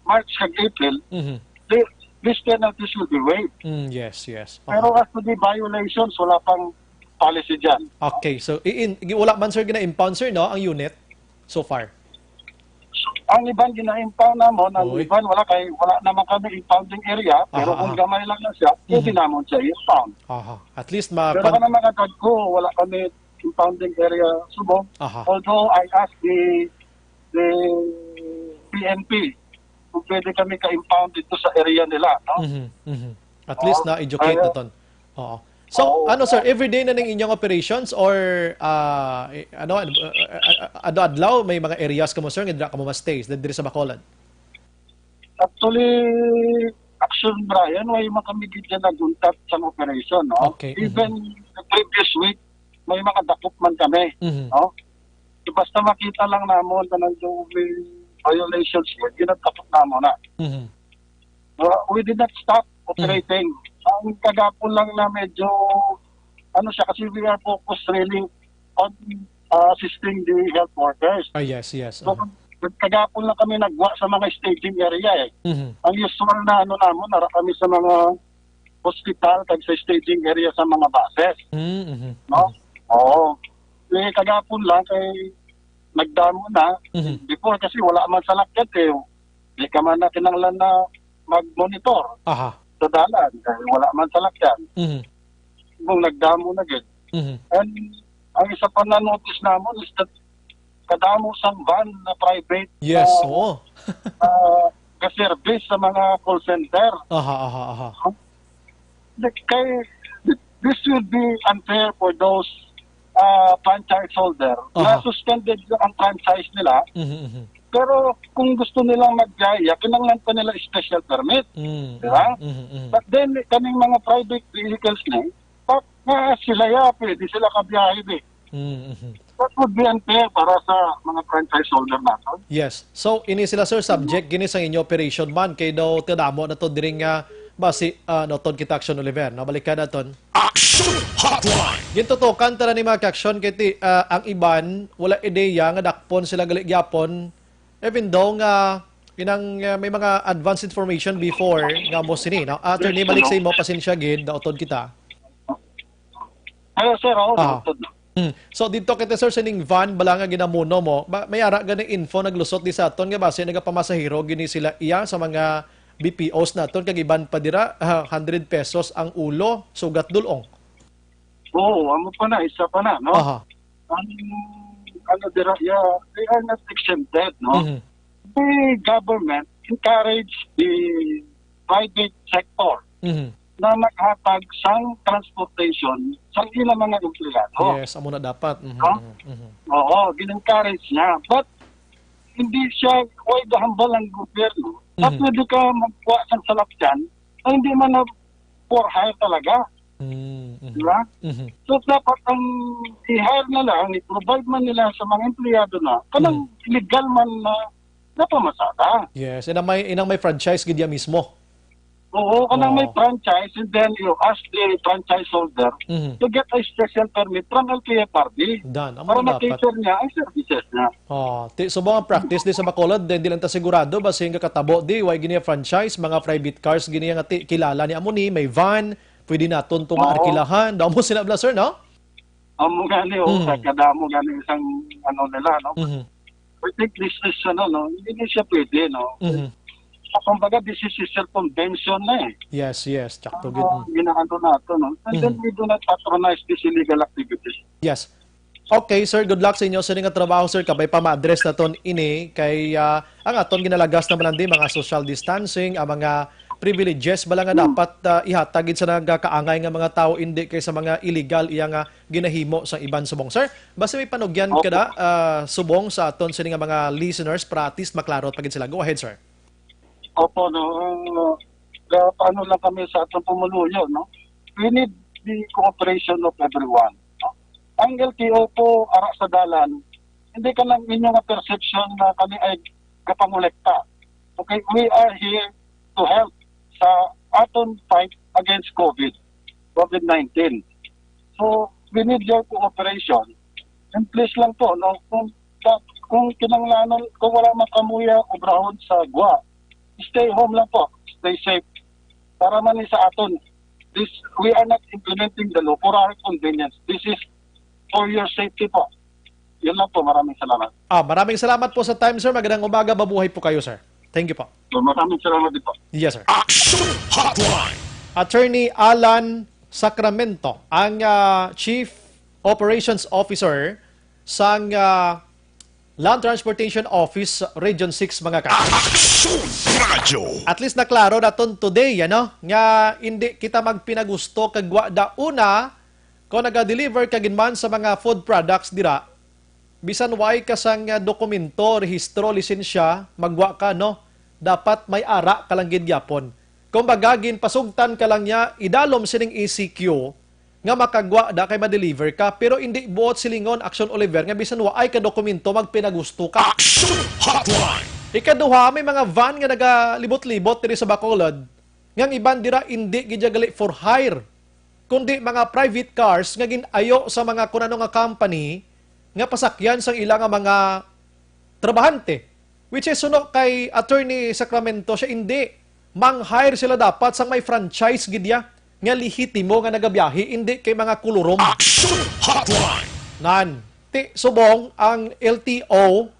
March kag April, Mhm. the, these penalties will be waived. Mm, yes, yes. Pero Aha. As to the violations, wala pang policy dyan. Okay, so i- in, wala man, sir, gina-impound, sir, no, ang unit so far? Ang iban gina-impound namon, ang Oy. iban wala kay wala naman kami impounding area, pero Aha, kung aha. gamay lang na siya, pwede Mhm. namon siya i-impound. Aha. At least ma Pero kanang mga dagko, wala kami impounding area subong. Aha. Although I asked the the P N P kung pwede kami ka-impound dito sa area nila, no? Mhm, mhm. At least Oo. na-educate Kaya- naton. Oo. So, Oo. Ano, sir, everyday na ning inyong operations or, ah, eh, ano, ano, ah, ah, ah, adlaw-adlaw may mga areas kamo, sir, nga dira kamo ma-stay, diri sa Bacolod? Actually, Action Brian, way man kami gid na nag-untat sa operation, no? Okay, Even the previous week, may mga dakop man kami, Mhm. no? So, basta makita lang namon na nag-, may violations, yun, ginatapok namon na. Mhm. Uh, we did not stop operating. Ang kagapon lang na medyo, ano siya, kasi we are focused really on uh, assisting the health workers. Ah, yes, yes. So, Aha. Kagapon lang kami nagwa sa mga staging area eh. Mhm. Ang usual na ano namon, nara kami sa mga hospital kag sa staging area sa mga buses. Mm, mhm. No? Oo. Eh, kagapon lang kay nagdamo na. Mhm. Before kasi wala man salakyan eh. Di ka man na kinahanglan na mag-monitor Aha. sa dalan. Kay wala man salakyan. Mhm. Kung nagdamo na gid. Mhm. And ang isa pa na notice namon is that kadamo sang van na private Yes, na, oo. ah, ka-service sa mga call center. Aha, aha, aha. Di- Kay this will be unfair for those uh, franchise holder na Aha. Suspended ang franchise nila. Mhm, mhm. Pero kung gusto nilang magbiyaya, kinahanglan pa nila special permit. Mm, Di ba? mhm, mhm. But then, kaning mga private vehicles na, pa, nga sila ya, pwede sila kabiyahe di. Mm, mhm. That would be unfair para sa mga franchise holder natin. Yes. So, ini sila, sir, subject gini sa inyo operation man kay daw kadamo na to diri nga basi, ah, no, ton kita Action Oliver, no? Balikan naton. Action Hotline. Gintutukan tara ni mga ka-action kay ti, ah, ang iban wala ideya nga dakpon sila gali gyapon, even though nga inang, ah, may mga advance information before nga mo sini, no? Attorney, balik sa imo, pasensya gid, nautod kita. Hello, sir. Oo, ah, nautod na. Hmm. So, dito kita, sir, sining van bala nga ginamuno mo, ba, may ara gani info naglusot di sa aton nga basi nagapamasahero gini sila iya sa mga B P Os naton, kag iban pa dira, ah, hundred pesos ang ulo, sugat dul-ong. Oo, amo pa na, isa pa na, no? Aha. Ang, ano dira, yeah, they are not exempted, no? Mhm. The government encourage the private sector Mhm. na maghatag sang transportation sa ilang mga empleyado. Yes, amo na dapat. Mhm, no? Mhm, mhm. Oo, gin-encourage niya. But hindi siya, why the humble ang gobyerno? Na Mhm. Pwede ka magkuha sang salakyan na hindi man na for hire talaga. Mm, mhm. Di ba? Mhm. So, dapat ang i-hire na lang, i-provide man nila sa mga empleyado na, kanang Mhm. legal man na napamasada. Yes, inang may, inang may franchise gid ya mismo. Oo, kanang may Oh. franchise, and then you ask the franchise holder Mhm. to get a special permit from L T F R B Done. Amo para na dapat. Ma-cater niya ang services niya. Oh, ti-, subong ang practice di sa Bacolod, then di lang ta sigurado, basin nga katabo di, way gini franchise, mga private cars, gini nga ti-, kilala ni amo ni, may van, pwede naton to nga Oo. Arkilahan. Daw mo sila bla, sir, no? Amo gani, oh, Mm. sa kadamo gani isang ano nila, no? Mhm. I think this is, ano, no? Hindi na siya pwede, no? Mhm. Kumbaga, this is a circumvention na eh. Yes, yes, tsakto gid. Ang Mm. ginaano nato, no? And then Mhm. we do not patronize these illegal activities. Yes. Okay, sir, good luck sa inyo sa inyong trabaho, sir. Kabay pa ma-address naton ini kay, ah, ang aton ginalagas naman lang di, mga social distancing, ang mga privileges bala nga Hmm. dapat, ah, ihatag gid sa nagakaangay nga mga tawo, indi kay sa mga illegal iya nga ginahimo sa iban subong. Sir, basta may panugyan Opo. Ka da, ah, subong sa aton sini nga mga listeners para at least maklaro pa gid sila. Go ahead, sir. Opo, no. Ang, uh, ga-, paano lang kami sa atong pumuluyo, no? We need the cooperation of everyone, no? Ang L T O po, ara sa dalan, hindi ka lang inyo nga perception na kami ay gapangolekta. Okay, we are here to help sa aton fight against COVID, COVID nineteen. So, we need your cooperation. And please lang po, no, kung, kung kinahanglanon, kung wala man kamuya, obrahon sa gwa, stay home lang po, stay safe. Para man ni sa aton, this, we are not implementing the law for our convenience. This is for your safety po. Yun lang po, maraming salamat. Ah, maraming salamat po sa time, sir. Magandang umaga, mabuhay po kayo, sir. Thank you po. So, maraming salamat din po. Yes, sir. Action Hotline. Attorney Alan Sacramento, ang, ah, Chief Operations Officer sang, ah, Land Transportation Office Region six, mga ka. Action Radio. At least naklaro naton today, ano, nga hindi kita magpinagusto kag wa da una kung naga-deliver ka gid man sa mga food products dira, bisan way ka sang, ah, dokumento, rehistro, lisensya, magwa ka, no? Dapat may ara ka lang gid gyapon. Kumbaga, ginpasugtan ka lang niya, idalom sining E C Q nga makagwa da kay ma-deliver ka, pero indi buot silingon, Action Oliver, nga bisan waay ka dokumento, magpinagusto ka. Action Hotline. Ikaduha, may mga van nga nagalibot-libot diri sa Bacolod, nga ang iban dira indi gid ya gali for hire, kundi mga private cars nga gin-ayo sa mga kun ano nga company nga pasakyan sang ila nga mga trabahante. Which is, suno kay Attorney Sacramento, siya indi. Mang-hire sila dapat sang may franchise gid ya nga lehitimo nga nagabiyahe, indi kay mga kulurom. Action Hotline. Nan, ti subong ang L T O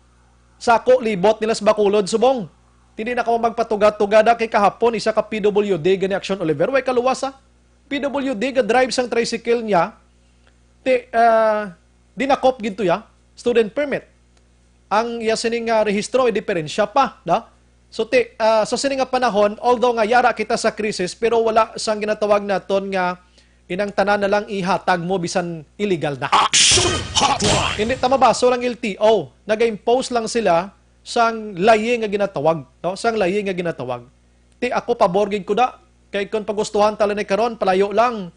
sa ako libot nila sa Bacolod subong. Hindi na kamo magpatugad-tugada kay kahapon isa ka P W D gani, Action Oliver, way kaluwas, ah. P W D ga-drive sang tricycle niya, ti, ah, dinakop gid to ya, student permit. Ang iya sining, ah, rehistro, may diferensya pa, no? So, ti, ah, sa sini nga panahon, although nga yara kita sa krisis, pero wala sang ginatawag naton nga inang tanan na lang ihatag mo bisan illegal na. Action Hotline! Hindi ta mabaso lang L T O. Naga-impose lang sila sang layi nga ginatawag, no? Sang layi nga ginatawag. Ti ako, pabor gid ko da. Kay kon pagustuhan ta lang ni karon, palayo lang.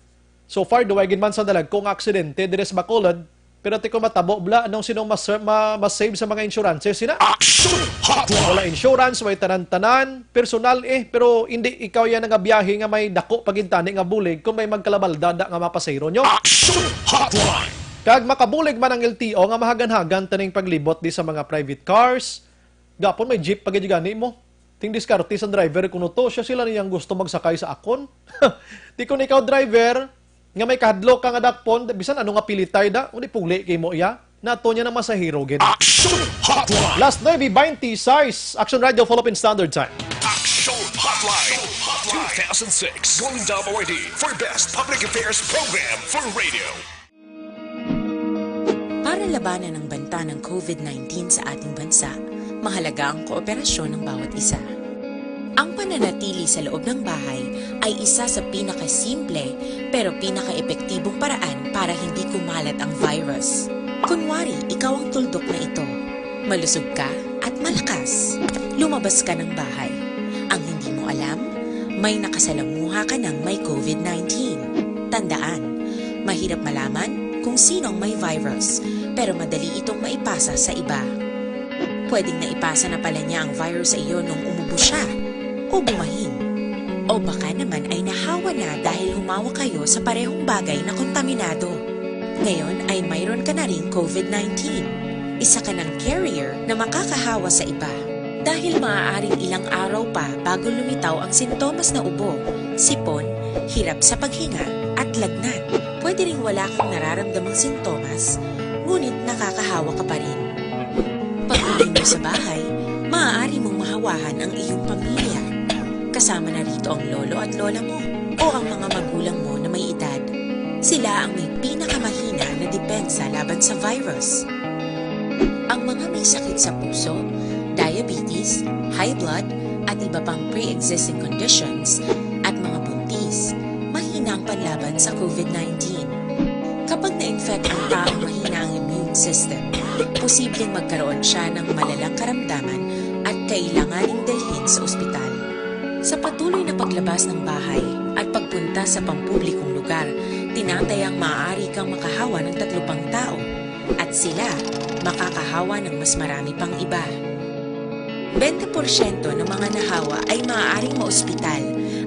So far, duway gid man sa dalagko nga aksidente diri sa Bacolod. Pero ti kon matabo bala, anong sinong mas, ma-, mas save sa mga insurance? Sina? Action Hotline! Wala insurance, way tanan-tanan, personal eh, pero hindi ikaw yan nga biyahe nga may dako pa gid tani nga bulig kung may magkalabalda da nga mapasahero nyo. Action Hotline! Kag makabulig man ang L T O nga mahagan-hagan taning paglibot di sa mga private cars, gapon may jeep pa gid gani mo. Ting diskarte sang driver kuno to, siya sila niyang gusto magsakay sa akon. Ti kon ikaw driver, Nga may kahadlok ka nga dakpon, bisan ano nga pilitay da, uni pugli kay mo iya, nato niya na masahiro gid. Action Hotline! Las nuebe twenty-six, Action Radio, Philippine Standard Time. Action Hotline, two thousand six, Golden Dome Awardee for Best Public Affairs Program for Radio. Para labanan ang banta ng COVID nineteen sa ating bansa, mahalaga ang kooperasyon ng bawat isa. Ang pananatili sa loob ng bahay ay isa sa pinakasimple pero pinakaepektibong paraan para hindi kumalat ang virus. Kunwari, ikaw ang tuldok na ito. Malusog ka at malakas. Lumabas ka ng bahay. Ang hindi mo alam, may nakasalamuha ka ng may COVID nineteen. Tandaan, mahirap malaman kung sino ang may virus, pero madali itong maipasa sa iba. Pwedeng naipasa na pala niya ang virus sa iyo nung umubo siya o bumahin. O baka naman ay nahawa na dahil humawa kayo sa parehong bagay na kontaminado. Ngayon ay mayroon ka na ring COVID nineteen. Isa ka ng carrier na makakahawa sa iba. Dahil maaaring ilang araw pa bago lumitaw ang sintomas na ubo, sipon, hirap sa paghinga, at lagnat. Pwede ring wala kang nararamdamang sintomas, ngunit nakakahawa ka pa rin. Pag-uwi mo sa bahay, maaari mong mahawahan ang iyong pamilya. Kasama na rito ang lolo at lola mo o ang mga magulang mo na may edad. Sila ang may pinakamahina na depensa laban sa virus. Ang mga may sakit sa puso, diabetes, high blood, at iba pang pre-existing conditions, at mga buntis, mahina ang panlaban sa COVID nineteen. Kapag na-infect ang taong mahina ang immune system, posibleng magkaroon siya ng malalang karamdaman at kailanganing dalhin sa ospital. Sa patuloy na paglabas ng bahay at pagpunta sa pampublikong lugar, tinatayang maaari kang makahawa ng tatlo pang tao at sila makakahawa ng mas marami pang iba. Bente porsyento ng mga nahawa ay maaaring maospital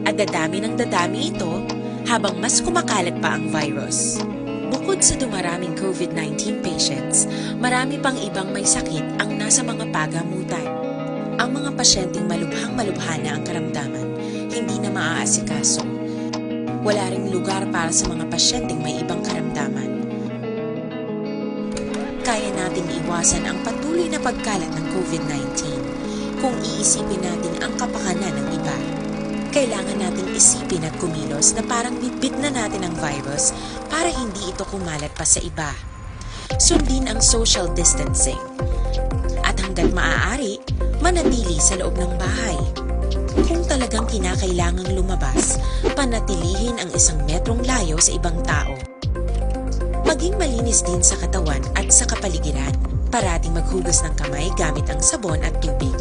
at dadami ng dadami ito habang mas kumakalat pa ang virus. Bukod sa dumaraming COVID nineteen patients, marami pang ibang may sakit ang nasa mga pagamutan. Ang mga pasyenteng malubhang-malubha na ang karamdaman, hindi na maaasikaso. Wala ring lugar para sa mga pasyenteng may ibang karamdaman. Kaya nating iwasan ang patuloy na pagkalat ng COVID nineteen kung iisipin natin ang kapakanan ng iba. Kailangan nating isipin at kumilos na parang bitbit na natin ang virus para hindi ito kumalat pa sa iba. Sundin ang social distancing. At hanggat maaari, manatili sa loob ng bahay. Kung talagang kinakailangang lumabas, panatilihin ang isang metrong layo sa ibang tao. Maging malinis din sa katawan at sa kapaligiran. Parating maghugas ng kamay gamit ang sabon at tubig.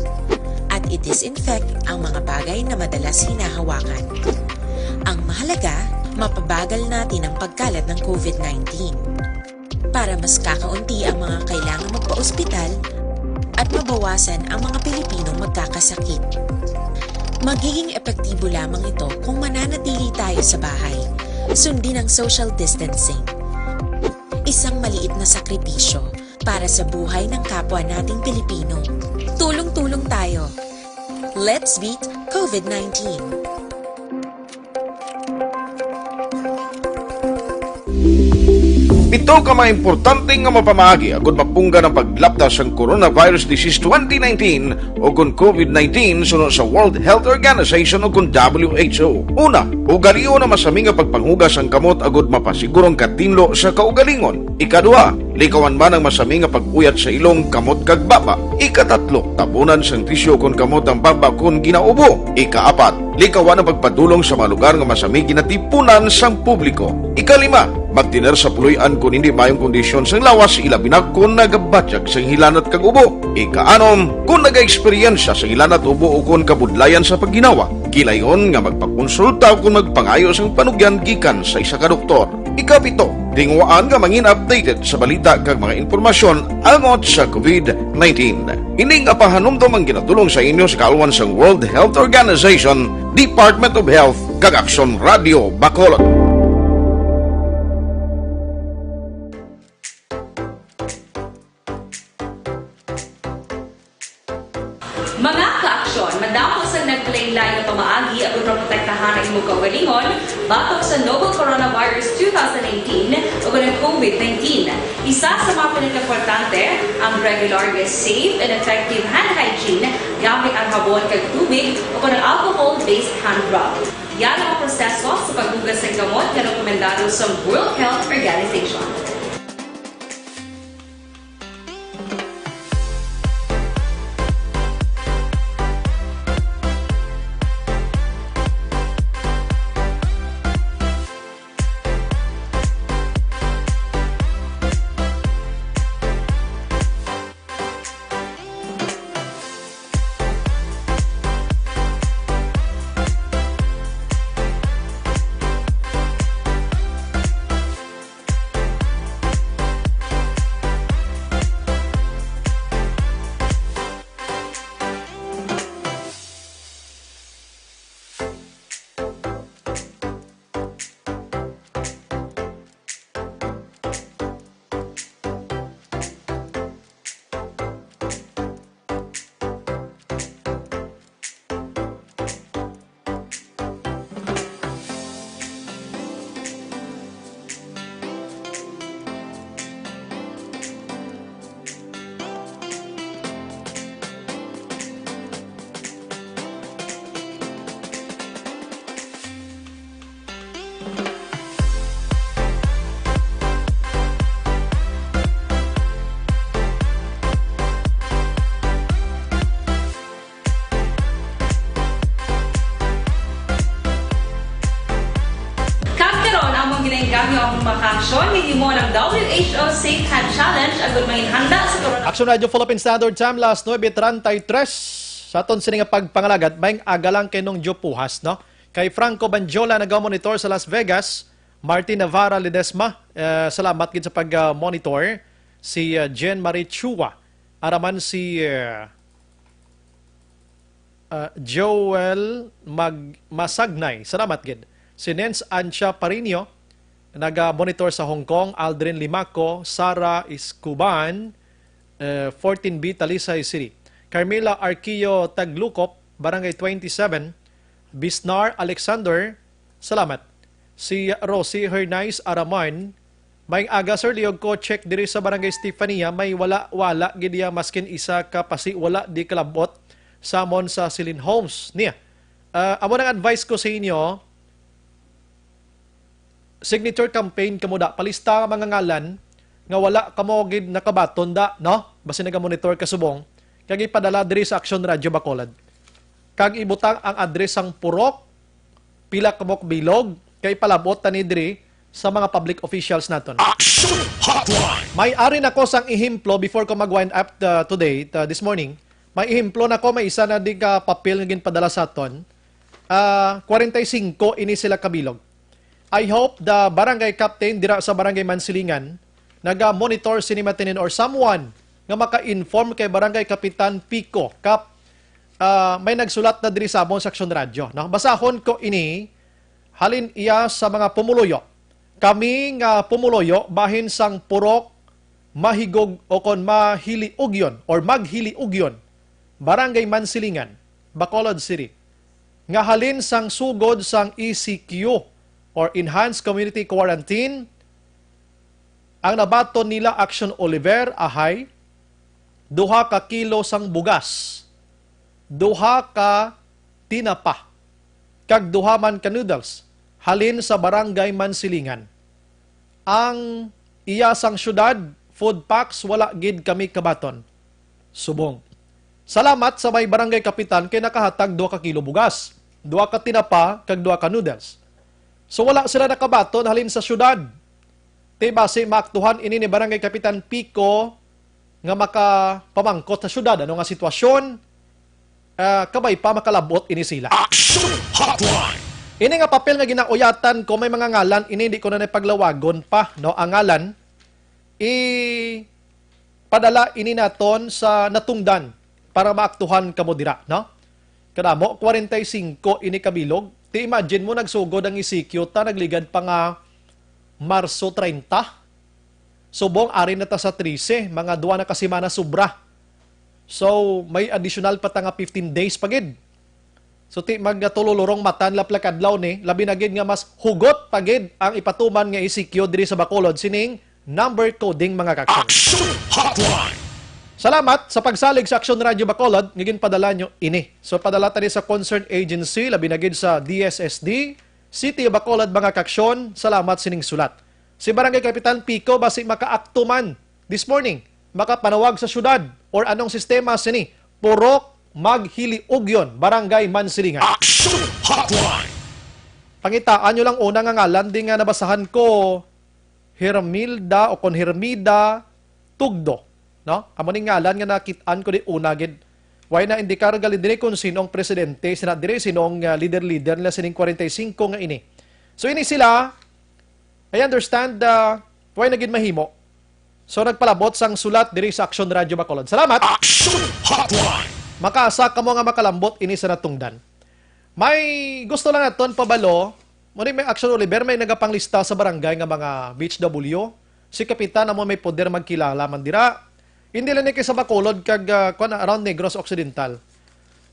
At i-disinfect ang mga bagay na madalas hinahawakan. Ang mahalaga, mapabagal natin ang pagkalat ng COVID nineteen. Para mas kakaunti ang mga kailangan magpa-ospital at mabawasan ang mga Pilipinong magkakasakit. Magiging epektibo lamang ito kung mananatili tayo sa bahay. Sundin ang social distancing. Isang maliit na sakripisyo para sa buhay ng kapwa nating Pilipino. Tulong-tulong tayo. Let's beat COVID nineteen. Pito ka mga importante nga mapamaagi agud mapunggan ang paglapta sang coronavirus disease twenty nineteen o kon COVID nineteen suno sa World Health Organization o kon W H O. Una, ugalion ang masami nga pagpanghugas sang kamot agud mapasiguro ang katinlo sa kaugalingon. Ikaduha, likawan man ang masami nga pag-uyat sa ilong, kamot kag baba. Ikatatlo, tabunan sang tisyu kon kamot ang baba kon ginaubo. Ikaapat, likawan ang pagpadulong sa mga lugar nga masami ginatipunan sang publiko. Ikalima, magtener sa puloy-an kon hindi maayong kondisyon sang lawas, ilabi na kon nagabatyag sang hilanat kag ubo. Ikaanom, kon nagaeksperyensya sang hilanat, ubo o kon kabudlayan sa pagginawa, gilayon nga magpakonsulta o kon magpangayo sang panugyan gikan sa isa ka doktor. Ikapito, tinguhaan nga mangin updated sa balita kag mga impormasyon angot sa COVID nineteen. Ini nga pahanumdom ang ginadul-ong sa inyo sa kaalwan sang World Health Organization, Department of Health, kag Aksyon Radio Bacolod. Mga ka Madamo sang naglain-lain nga pamaagi agud maprotektahan ang imong kaugalingon batok sa novel coronavirus two thousand nineteen ug ang COVID nineteen. Isa sa mga pinakaimportante ang regular nga safe and effective hand hygiene gamit ang habon kag tubig o kon ang alcohol-based hand rub. Yan ang proseso sa paghugas sang kamot nga rekomendado sa World Health Organization. Kag karon, among ginainggam ang mga aksyon nga himo ng W H O Safe Hand Challenge agud mangin handa sa corona. Action Radio Philippine Standard Time, las nuebe treinta y tres. Sa aton sini nga pagpangalagad, may aga lang kay Nong Jo Puhas, no? Kay Franco Banjola, naga-monitor sa Las Vegas. Martin Navarra Ledesma, eh, salamat gid sa pag-monitor. Si, eh, Jen Marie Chua, araman si, eh, ah, Joel Mag-, Masagnay, salamat gid. Si Nens Ancha Parinio, naga-monitor sa Hong Kong. Aldrin Limaco, Sara Iscuban, eh, fourteen B, Talisay City. Carmela Arquio Taglukop, Barangay twenty-seven. Bisnar Alexander, salamat. Si Rosie Hernais Araman, may aga, sir, liyog ko check diri sa Barangay Stefania, may wala, wala gid iya maskin isa ka pasi, wala di kalabot sa amon sa Celine Homes niya. Ah, amo nang advice ko sa inyo, signature campaign kamo da, palista ang mga ngalan nga wala kamo gid nakabaton da, no? Basi naga-monitor ka subong, kag ipadala diri sa Action Radio Bacolod. Kag ibutang ang address sang purok, pila kamo ka bilog, kay palabot ta ni diri sa mga public officials naton. Action Hotline! May ari na ko sang ehemplo before ko mag-wind up, uh, today, uh, this morning. May ehemplo na ko, may isa na di ka papel nga ginpadala sa aton. Ah, kwarenta y singko ini sila ka bilog. I hope the barangay captain dira sa Barangay Mansilingan naga-monitor sini matinin or someone nga maka-inform kay Barangay Kapitan Pico. Kap, ah, may nagsulat na diri sa amon sa Aksyon Radyo, no? Basahon ko ini halin iya sa mga pumuluyo. Kami nga pumuluyo bahin sang Purok Mahigog o kon Mahiliugyon or Maghiliugyon, Barangay Mansilingan, Bacolod City, nga halin sang sugod sang E C Q or Enhanced Community Quarantine, ang nabaton nila Action Oliver Ahay, duha ka kilo sang bugas, duha ka tinapa, kag duha man ka noodles halin sa Barangay Mansilingan. Ang iya sang syudad, food packs, wala gid kami kabaton. Subong. Salamat sa may barangay kapitan kay nakahatag duha ka kilo bugas, duha ka tinapa, kag duha ka noodles. So, wala sila nakabaton halin sa syudad. Ti basi maaktuhan ini ni Barangay Kapitan Pico nga makapamangkot sa syudad ano nga sitwasyon, ah, kabay pa makalabot ini sila. Action Hotline! Ini nga papel nga ginauyatan ko, may mga ngalan, ini hindi ko na paglawagon pa, no? Ang ngalan, i-, padala ini naton sa natungdan para maaktuhan kamo dira, no? Kadamo, kwarenta y singko ini kabilog. Ti imagine mo, nagsugod ang E C Q ta, nagligad pa nga Marso treinta. Subong, ari na ta sa trese, mga duha na ka semana sobra. So, may additional pa ta nga fifteen days pa gid. So, ti magtululurong mata nila pila ka adlaw ni, labi na gid nga mas hugot pa gid ang ipatuman nga E C Q diri sa Bacolod sining number coding, mga ka-aksyon. Action Hotline! Salamat sa pagsalig sa Aksyon Radyo Bacolod nga ginpadala nyo ini. So, padala ta ni sa concerned agency, labi na gid sa D S S D, City of Bacolod, mga ka-aksyon. Salamat sining sulat. Si Barangay Kapitan Pico basi makaakto man this morning, makapanawag sa syudad or anong sistema sini, Purok Maghiliugyon, Barangay Mansilingan. Action Hotline! Pangitaan nyo lang una nga ngalan di nga nabasahan ko, Hermilda o kon Hermida Tugdo, no? Amo ni ngalan nga nakit-an ko di una gid. Way na indikar gali diri kung sino ang presidente, sina diri sino ang, ah, leader-leader nila sining forty-five nga ini. So ini sila, I understand, ah, way na gid mahimo. So nagpalabot sang sulat diri sa Action Radio Bacolod. Salamat. Action Hotline! Makaasa kamo nga makalambot ini sa natungdan. May gusto lang naton pabalo, mo ni may Action Oliver, may nagapanglista sa barangay nga mga B H W. Si Kapitan amo may poder magkilala man dira. Hindi lang ni kay sa Bacolod kag, ah, kuwan, around Negros Occidental.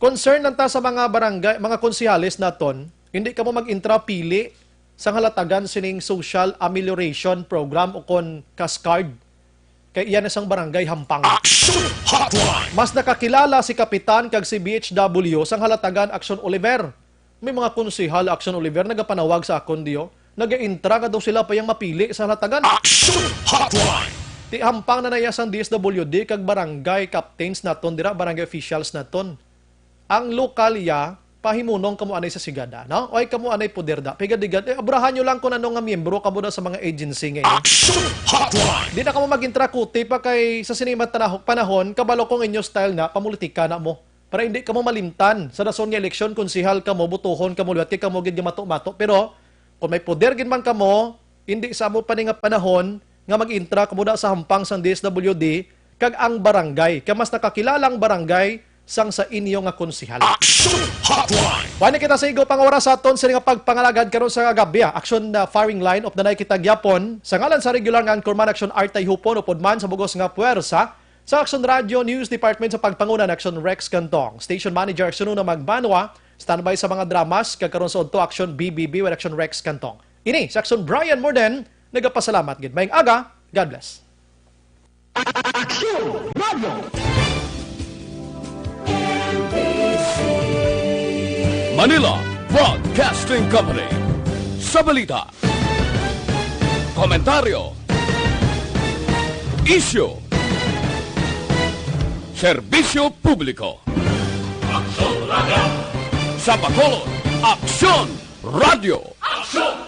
Concern lang ta sa mga barangay, mga konsehales naton, hindi kamo mag-intra pili sa halatagan sining social amelioration program o kon CASCARD. Kay iya na sang barangay Hampang. Action Hotline! Mas nakakilala si Kapitan kag si B H W sang halatagan Action Oliver. May mga konsehal Action Oliver nagapanawag sa akon diyo. Nagaintra nga daw sila pa yang mapili sa halatagan. Action Hotline! Ti Hampang na naya sang D S W D kag barangay captains naton dira, barangay officials naton. Ang lokal ya, pahimunong kamo anay sa sigada, no? Oy, kamo anay poder da. Pigadigad, eh, abrahan nyo lang kung ano nga miyembro kamo da sa mga agency nga ini. Action Hotline! Di na kamo mag-intrakuti pa kay sa sini nga tanaho-, panahon, kabalo ko nga inyo style na, pamulitika na mo. Para hindi kamo malimtan sa dason nga eleksyon, konsehal kamo, botohon kamo liwat kay kamo gid nga mato-mato. Pero kung may poder gid man kamo, hindi sa amo pa ni nga panahon nga mag-intra kamo da sa Hampang sang D S W D kag ang barangay, kay mas nakakilala ang barangay sang sa inyo nga konsehal. Action Hotline! Wani kita sa igo pang oras sa aton sa nga pagpangalagad karon sa gabi, ah. Action, ah, firing line up na kita gyapon sa ngalan sa regular nga anchorman, Action Artay Hupon, upod man sa bugos nga puwersa sa Action Radio News Department sa pagpanguna ni Action Rex Cantong. Station Manager Action Una Magbanwa, standby sa mga dramas, kag karon sa udto Action B B B with Action Rex Cantong. Ini sa Action Brian Morden, nagapasalamat gid. Maayong aga, God bless. Action Radio! Manila Broadcasting Company. Sa balita, komentaryo, isyu, serbisyo publiko. Aksyon Radio! Sa Bacolod, Aksyon Radio! Aksyon!